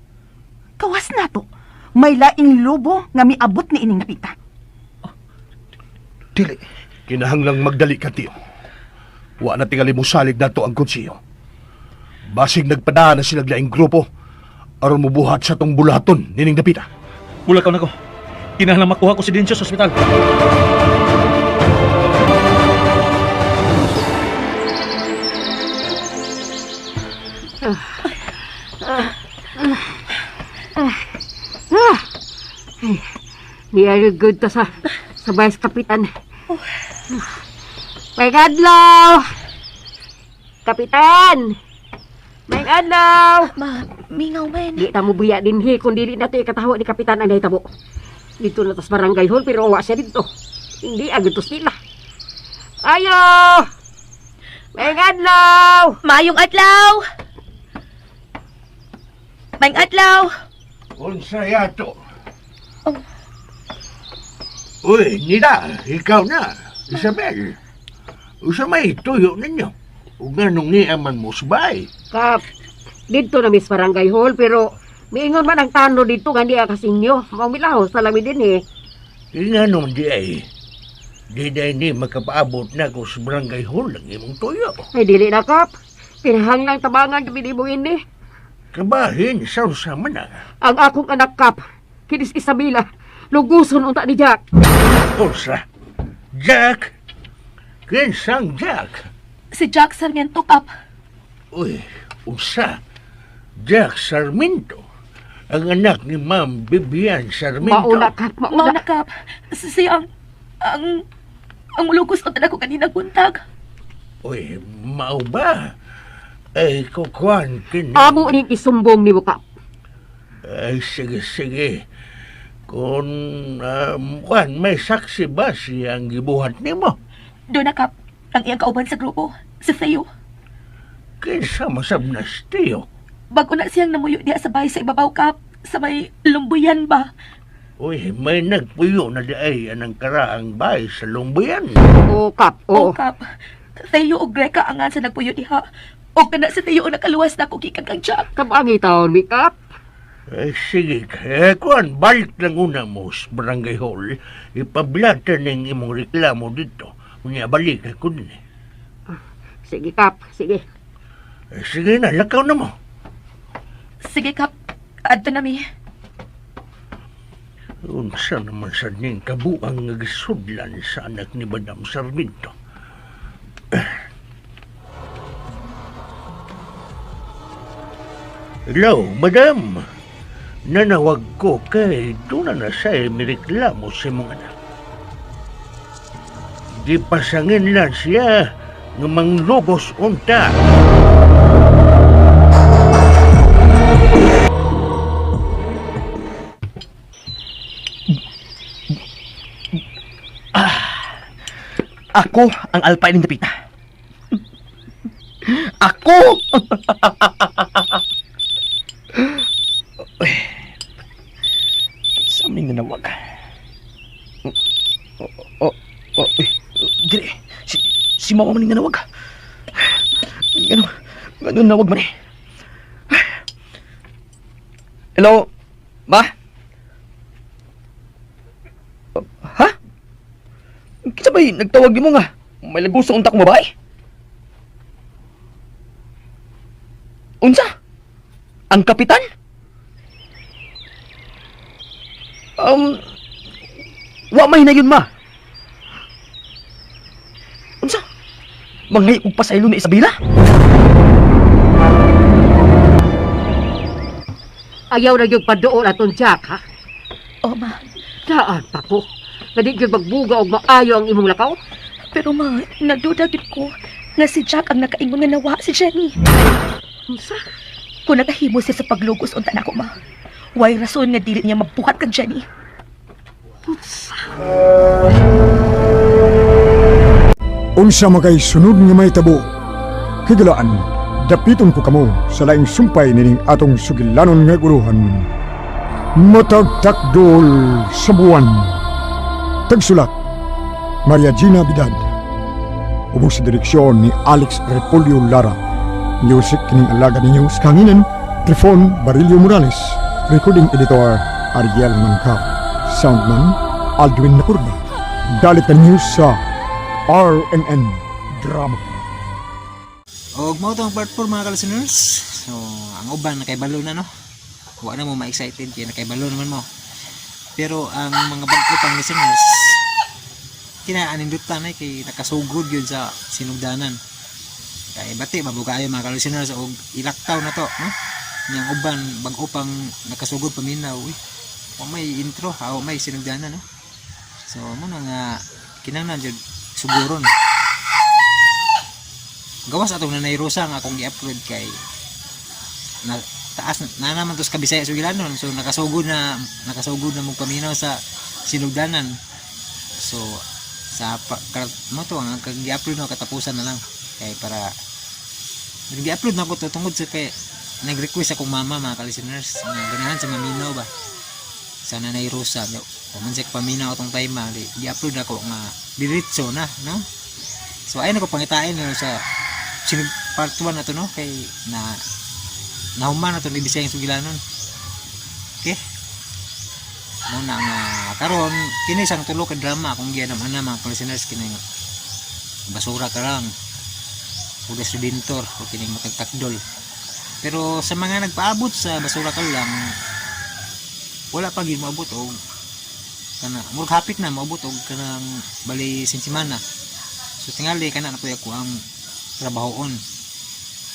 Kawas na to. May laing lobo nga miabot ni ining dapita. Dili. Kinahanglang magdali ka, Tiyo. Wa na tingali mo salig nato ang konseho. Basig nagpadaan na sila laing grupo aron mobuhat sa tong bulaton nining dapita. Mula kaon ako. Kinahanglan makuha ko si Dencio sa ospital. Very good ta sa vice kapitan. May adlaw! Kapitan! May adlaw! Ma, mingaw man. Di ta mo buya dinhi kung dili na to ikatawa ni kapitan ang nahitabo. Dito na tas barangay hall pero wa siya dito. Hindi agad to sila. Ayo! May adlaw! Mayong adlaw! Mayong adlaw! Unsa yato? Oh. Uy, nila, ikaw na, Isabel. Usa may tuyo ninyo. Ug nganong niaman mo subay. Kap, dito na mis barangay hall pero miingon man ang tano dito nga di ka sinyo. Mao milahos na lang mi dinhi. Inganon di ay. Di day ni makapaabot na ko sa barangay hall ang imong tuyo. Ay dili na kap. Pinahanglang tabangan kami ni mo ini. Kabahin sa usa man na. Ang akong anak kap, kinis Isabela, luguson unta ni Jack. Unsa? Jack? Kinsang Jack? Si Jack Sarmiento, Kap. Uy, unsa? Jack Sarmiento. Ang anak ni Ma'am Vivian Sarmiento. Mauna kap, mauna. Mauna, Kap. Siya ang lugos unta nako kanina buntag. Uy, mao ba? Ay, kukuan kini. Amo ning isumbong nimo kap. Ay, sige, sige. Kung kuan, may saksi ba siyang gibuhat nimo? Doon na, Kap. Ang iyang kauban sa grupo, si Theo. Kinsa masab na si Teo? Bago na siyang namuyo diha sa bahay sa ibabaw, Kap. Sa may lumbuyan ba? Uy, may nagpuyo na di ay anang karaang bahay sa Lumbuyan. O kap, O, o. Kap. Theo o Greca ang sa nagpuyo diha. O kana si Theo ang nakaluwas na ko gikan kang Jack. Kabangi taon mi kap. Ay, sige, eh, kuan, balik lang una mo sa barangay hall. Ipablatan ng imong reklamo dito. Unya, balik ako din. Sige kap, sige. Eh, sige na, lakaw na mo. Sige, Kap. Adto na mi. Unsa naman sa ning kabuang nga gisudlan sa anak ni Madam Sarmiento. Hello, Madam. Nanawag ko kay doon na siya mireklamo sa imong anak. Di pasangin lang siya nga manglugos unta. Ako ang alpay ng dapita. Ako! Uy. Sa aming nanawag. Oh, oh, uy. Dili. Si mama man nanawag. Ano nawag man eh. Hello, ma? Ha? Kinsa ba'y nagtawag mo nga? May laguso unta kong babae? Unsa? Ang kapitan? Wa may na yun, ma. Unsa? Mangay og pasaylo ni Isabela? Ayaw na yung paduol atong Jack, ha? Oh, ma. Saan pa ko? Nga di gyud magbuga og maayo ang imong lakaw? Pero ma, nagduda gyud ko nga si Jack ang nakaingon nga nawa si Jenny. Unsa? Kung nakahimo siya sa paglugos unta nako, ma. Way rason nga dili niya mabuhat kang Jenny. Unsa makay sunod nga may tabo. Higalaan, dapiton ko kamo sa laing sumpay nining atong sugilanon nga guluhan. Matagtakdol sa buwan. Tagsulat, Maria Gina Bidad. Ubos sa direksyon ni Alex Repolyo Lara. Music kining alaga ninyo sa kanginan, Trifon Barillo Morales. Recording editor, Ariel Mangkap. Soundman, Aldwin Nakurba. Dalit ka ninyo sa RMN Drama. Og mao to ang part 4, mga ka-listeners. So, ang uban nakaibalo na, no. Wa na mo ma-excited kay nakaibalo naman mo. Pero ang mga bag-o pang listeners, kinaanindutan na kay nakasugod yun sa sinugdanan. Kay bati mabukayo, mga ka-listeners, og ilaktaw na to, no? Niyang uban bag-o pang nakasugod paminaw, uy. Wa may intro, ha, wa may sinugdanan, no. So, mo na nga kinahanglan jud suguron. Gawas atong Nanay Rosa nga akong gi-upload kay na taas na naman to sa Kabisaya Sugilanon, so nakasugod na mong paminaw sa sinugdanan. So sa pa, mo to ang kag gi-upload na katapusan na lang kay para gi-upload na ko to tungod sa kay nag-request akong mama, mga ka-listeners, nga ganahan sa maminaw ba sa Nanay Rosa. Yo, kung man siya paminaw atong time ma, di gi-upload ako nga diretso na, no. So ayun ako pangitain no sa sinug part 1 na to, no, kay na nahuman na to ni Bisayang Sugilanon. Okay, mo na nga karon kini sang tulo ka drama akong gianam ana, mga listeners, kini Basura Ka Lang, Judas Redentor o kining Matagtakdol. Pero sa mga nagpaabot sa Basura Ka Lang, wala pa gyud moabot og kana murag hapit na moabot og kanang bali simana. So tingali kana na po ako ang trabahoon,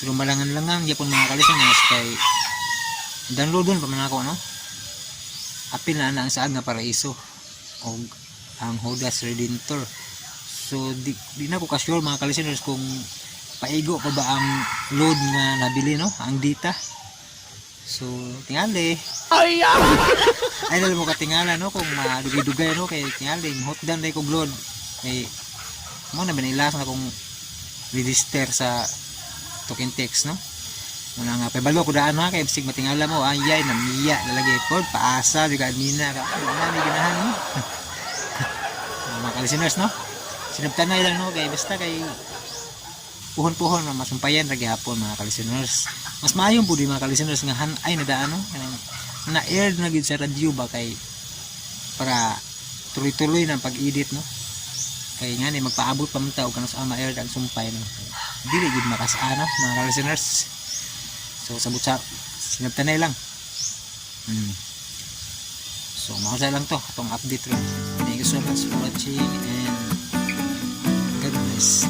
pero malangan-langan gyapon, mga ka-listeners, kay downloadon pa man ako, no. Apil na ang Saad nga Paraiso og ang Judas Redentor. So di na ko ka-sure, mga ka-listeners, kung paigo pa ba ang load nga nabili, no, ang data. So tingali ay ay mo katingala, no, kung madugay-dugay, no, kay tingali hotdan day kog load kay mo na ba na kung register sa token text, no. Muna nga pabalo ko daan ha kay bisig matingala mo ay ay namiya lalagay ko paasa juga admina ka wala may ganahan, no, mga ka-listeners, no. Sinabtan na lang, no, kay basta kay puhon-puhon na masumpayan ra gihapon, mga ka-listeners. Mas maayo pud mga ka-listeners nga han ay nadaan, no, kanang na air na gid sa radyo ba kay para tuloy-tuloy na ang pag-edit, no, kay nga ni magpaabot pa man ta og kanus ma air ang sumpay, no, dili gid makasana, mga ka-listeners. So sabot sa sinabtanay lang. So mao lang to atong update ron. Thank you so much for watching and God bless.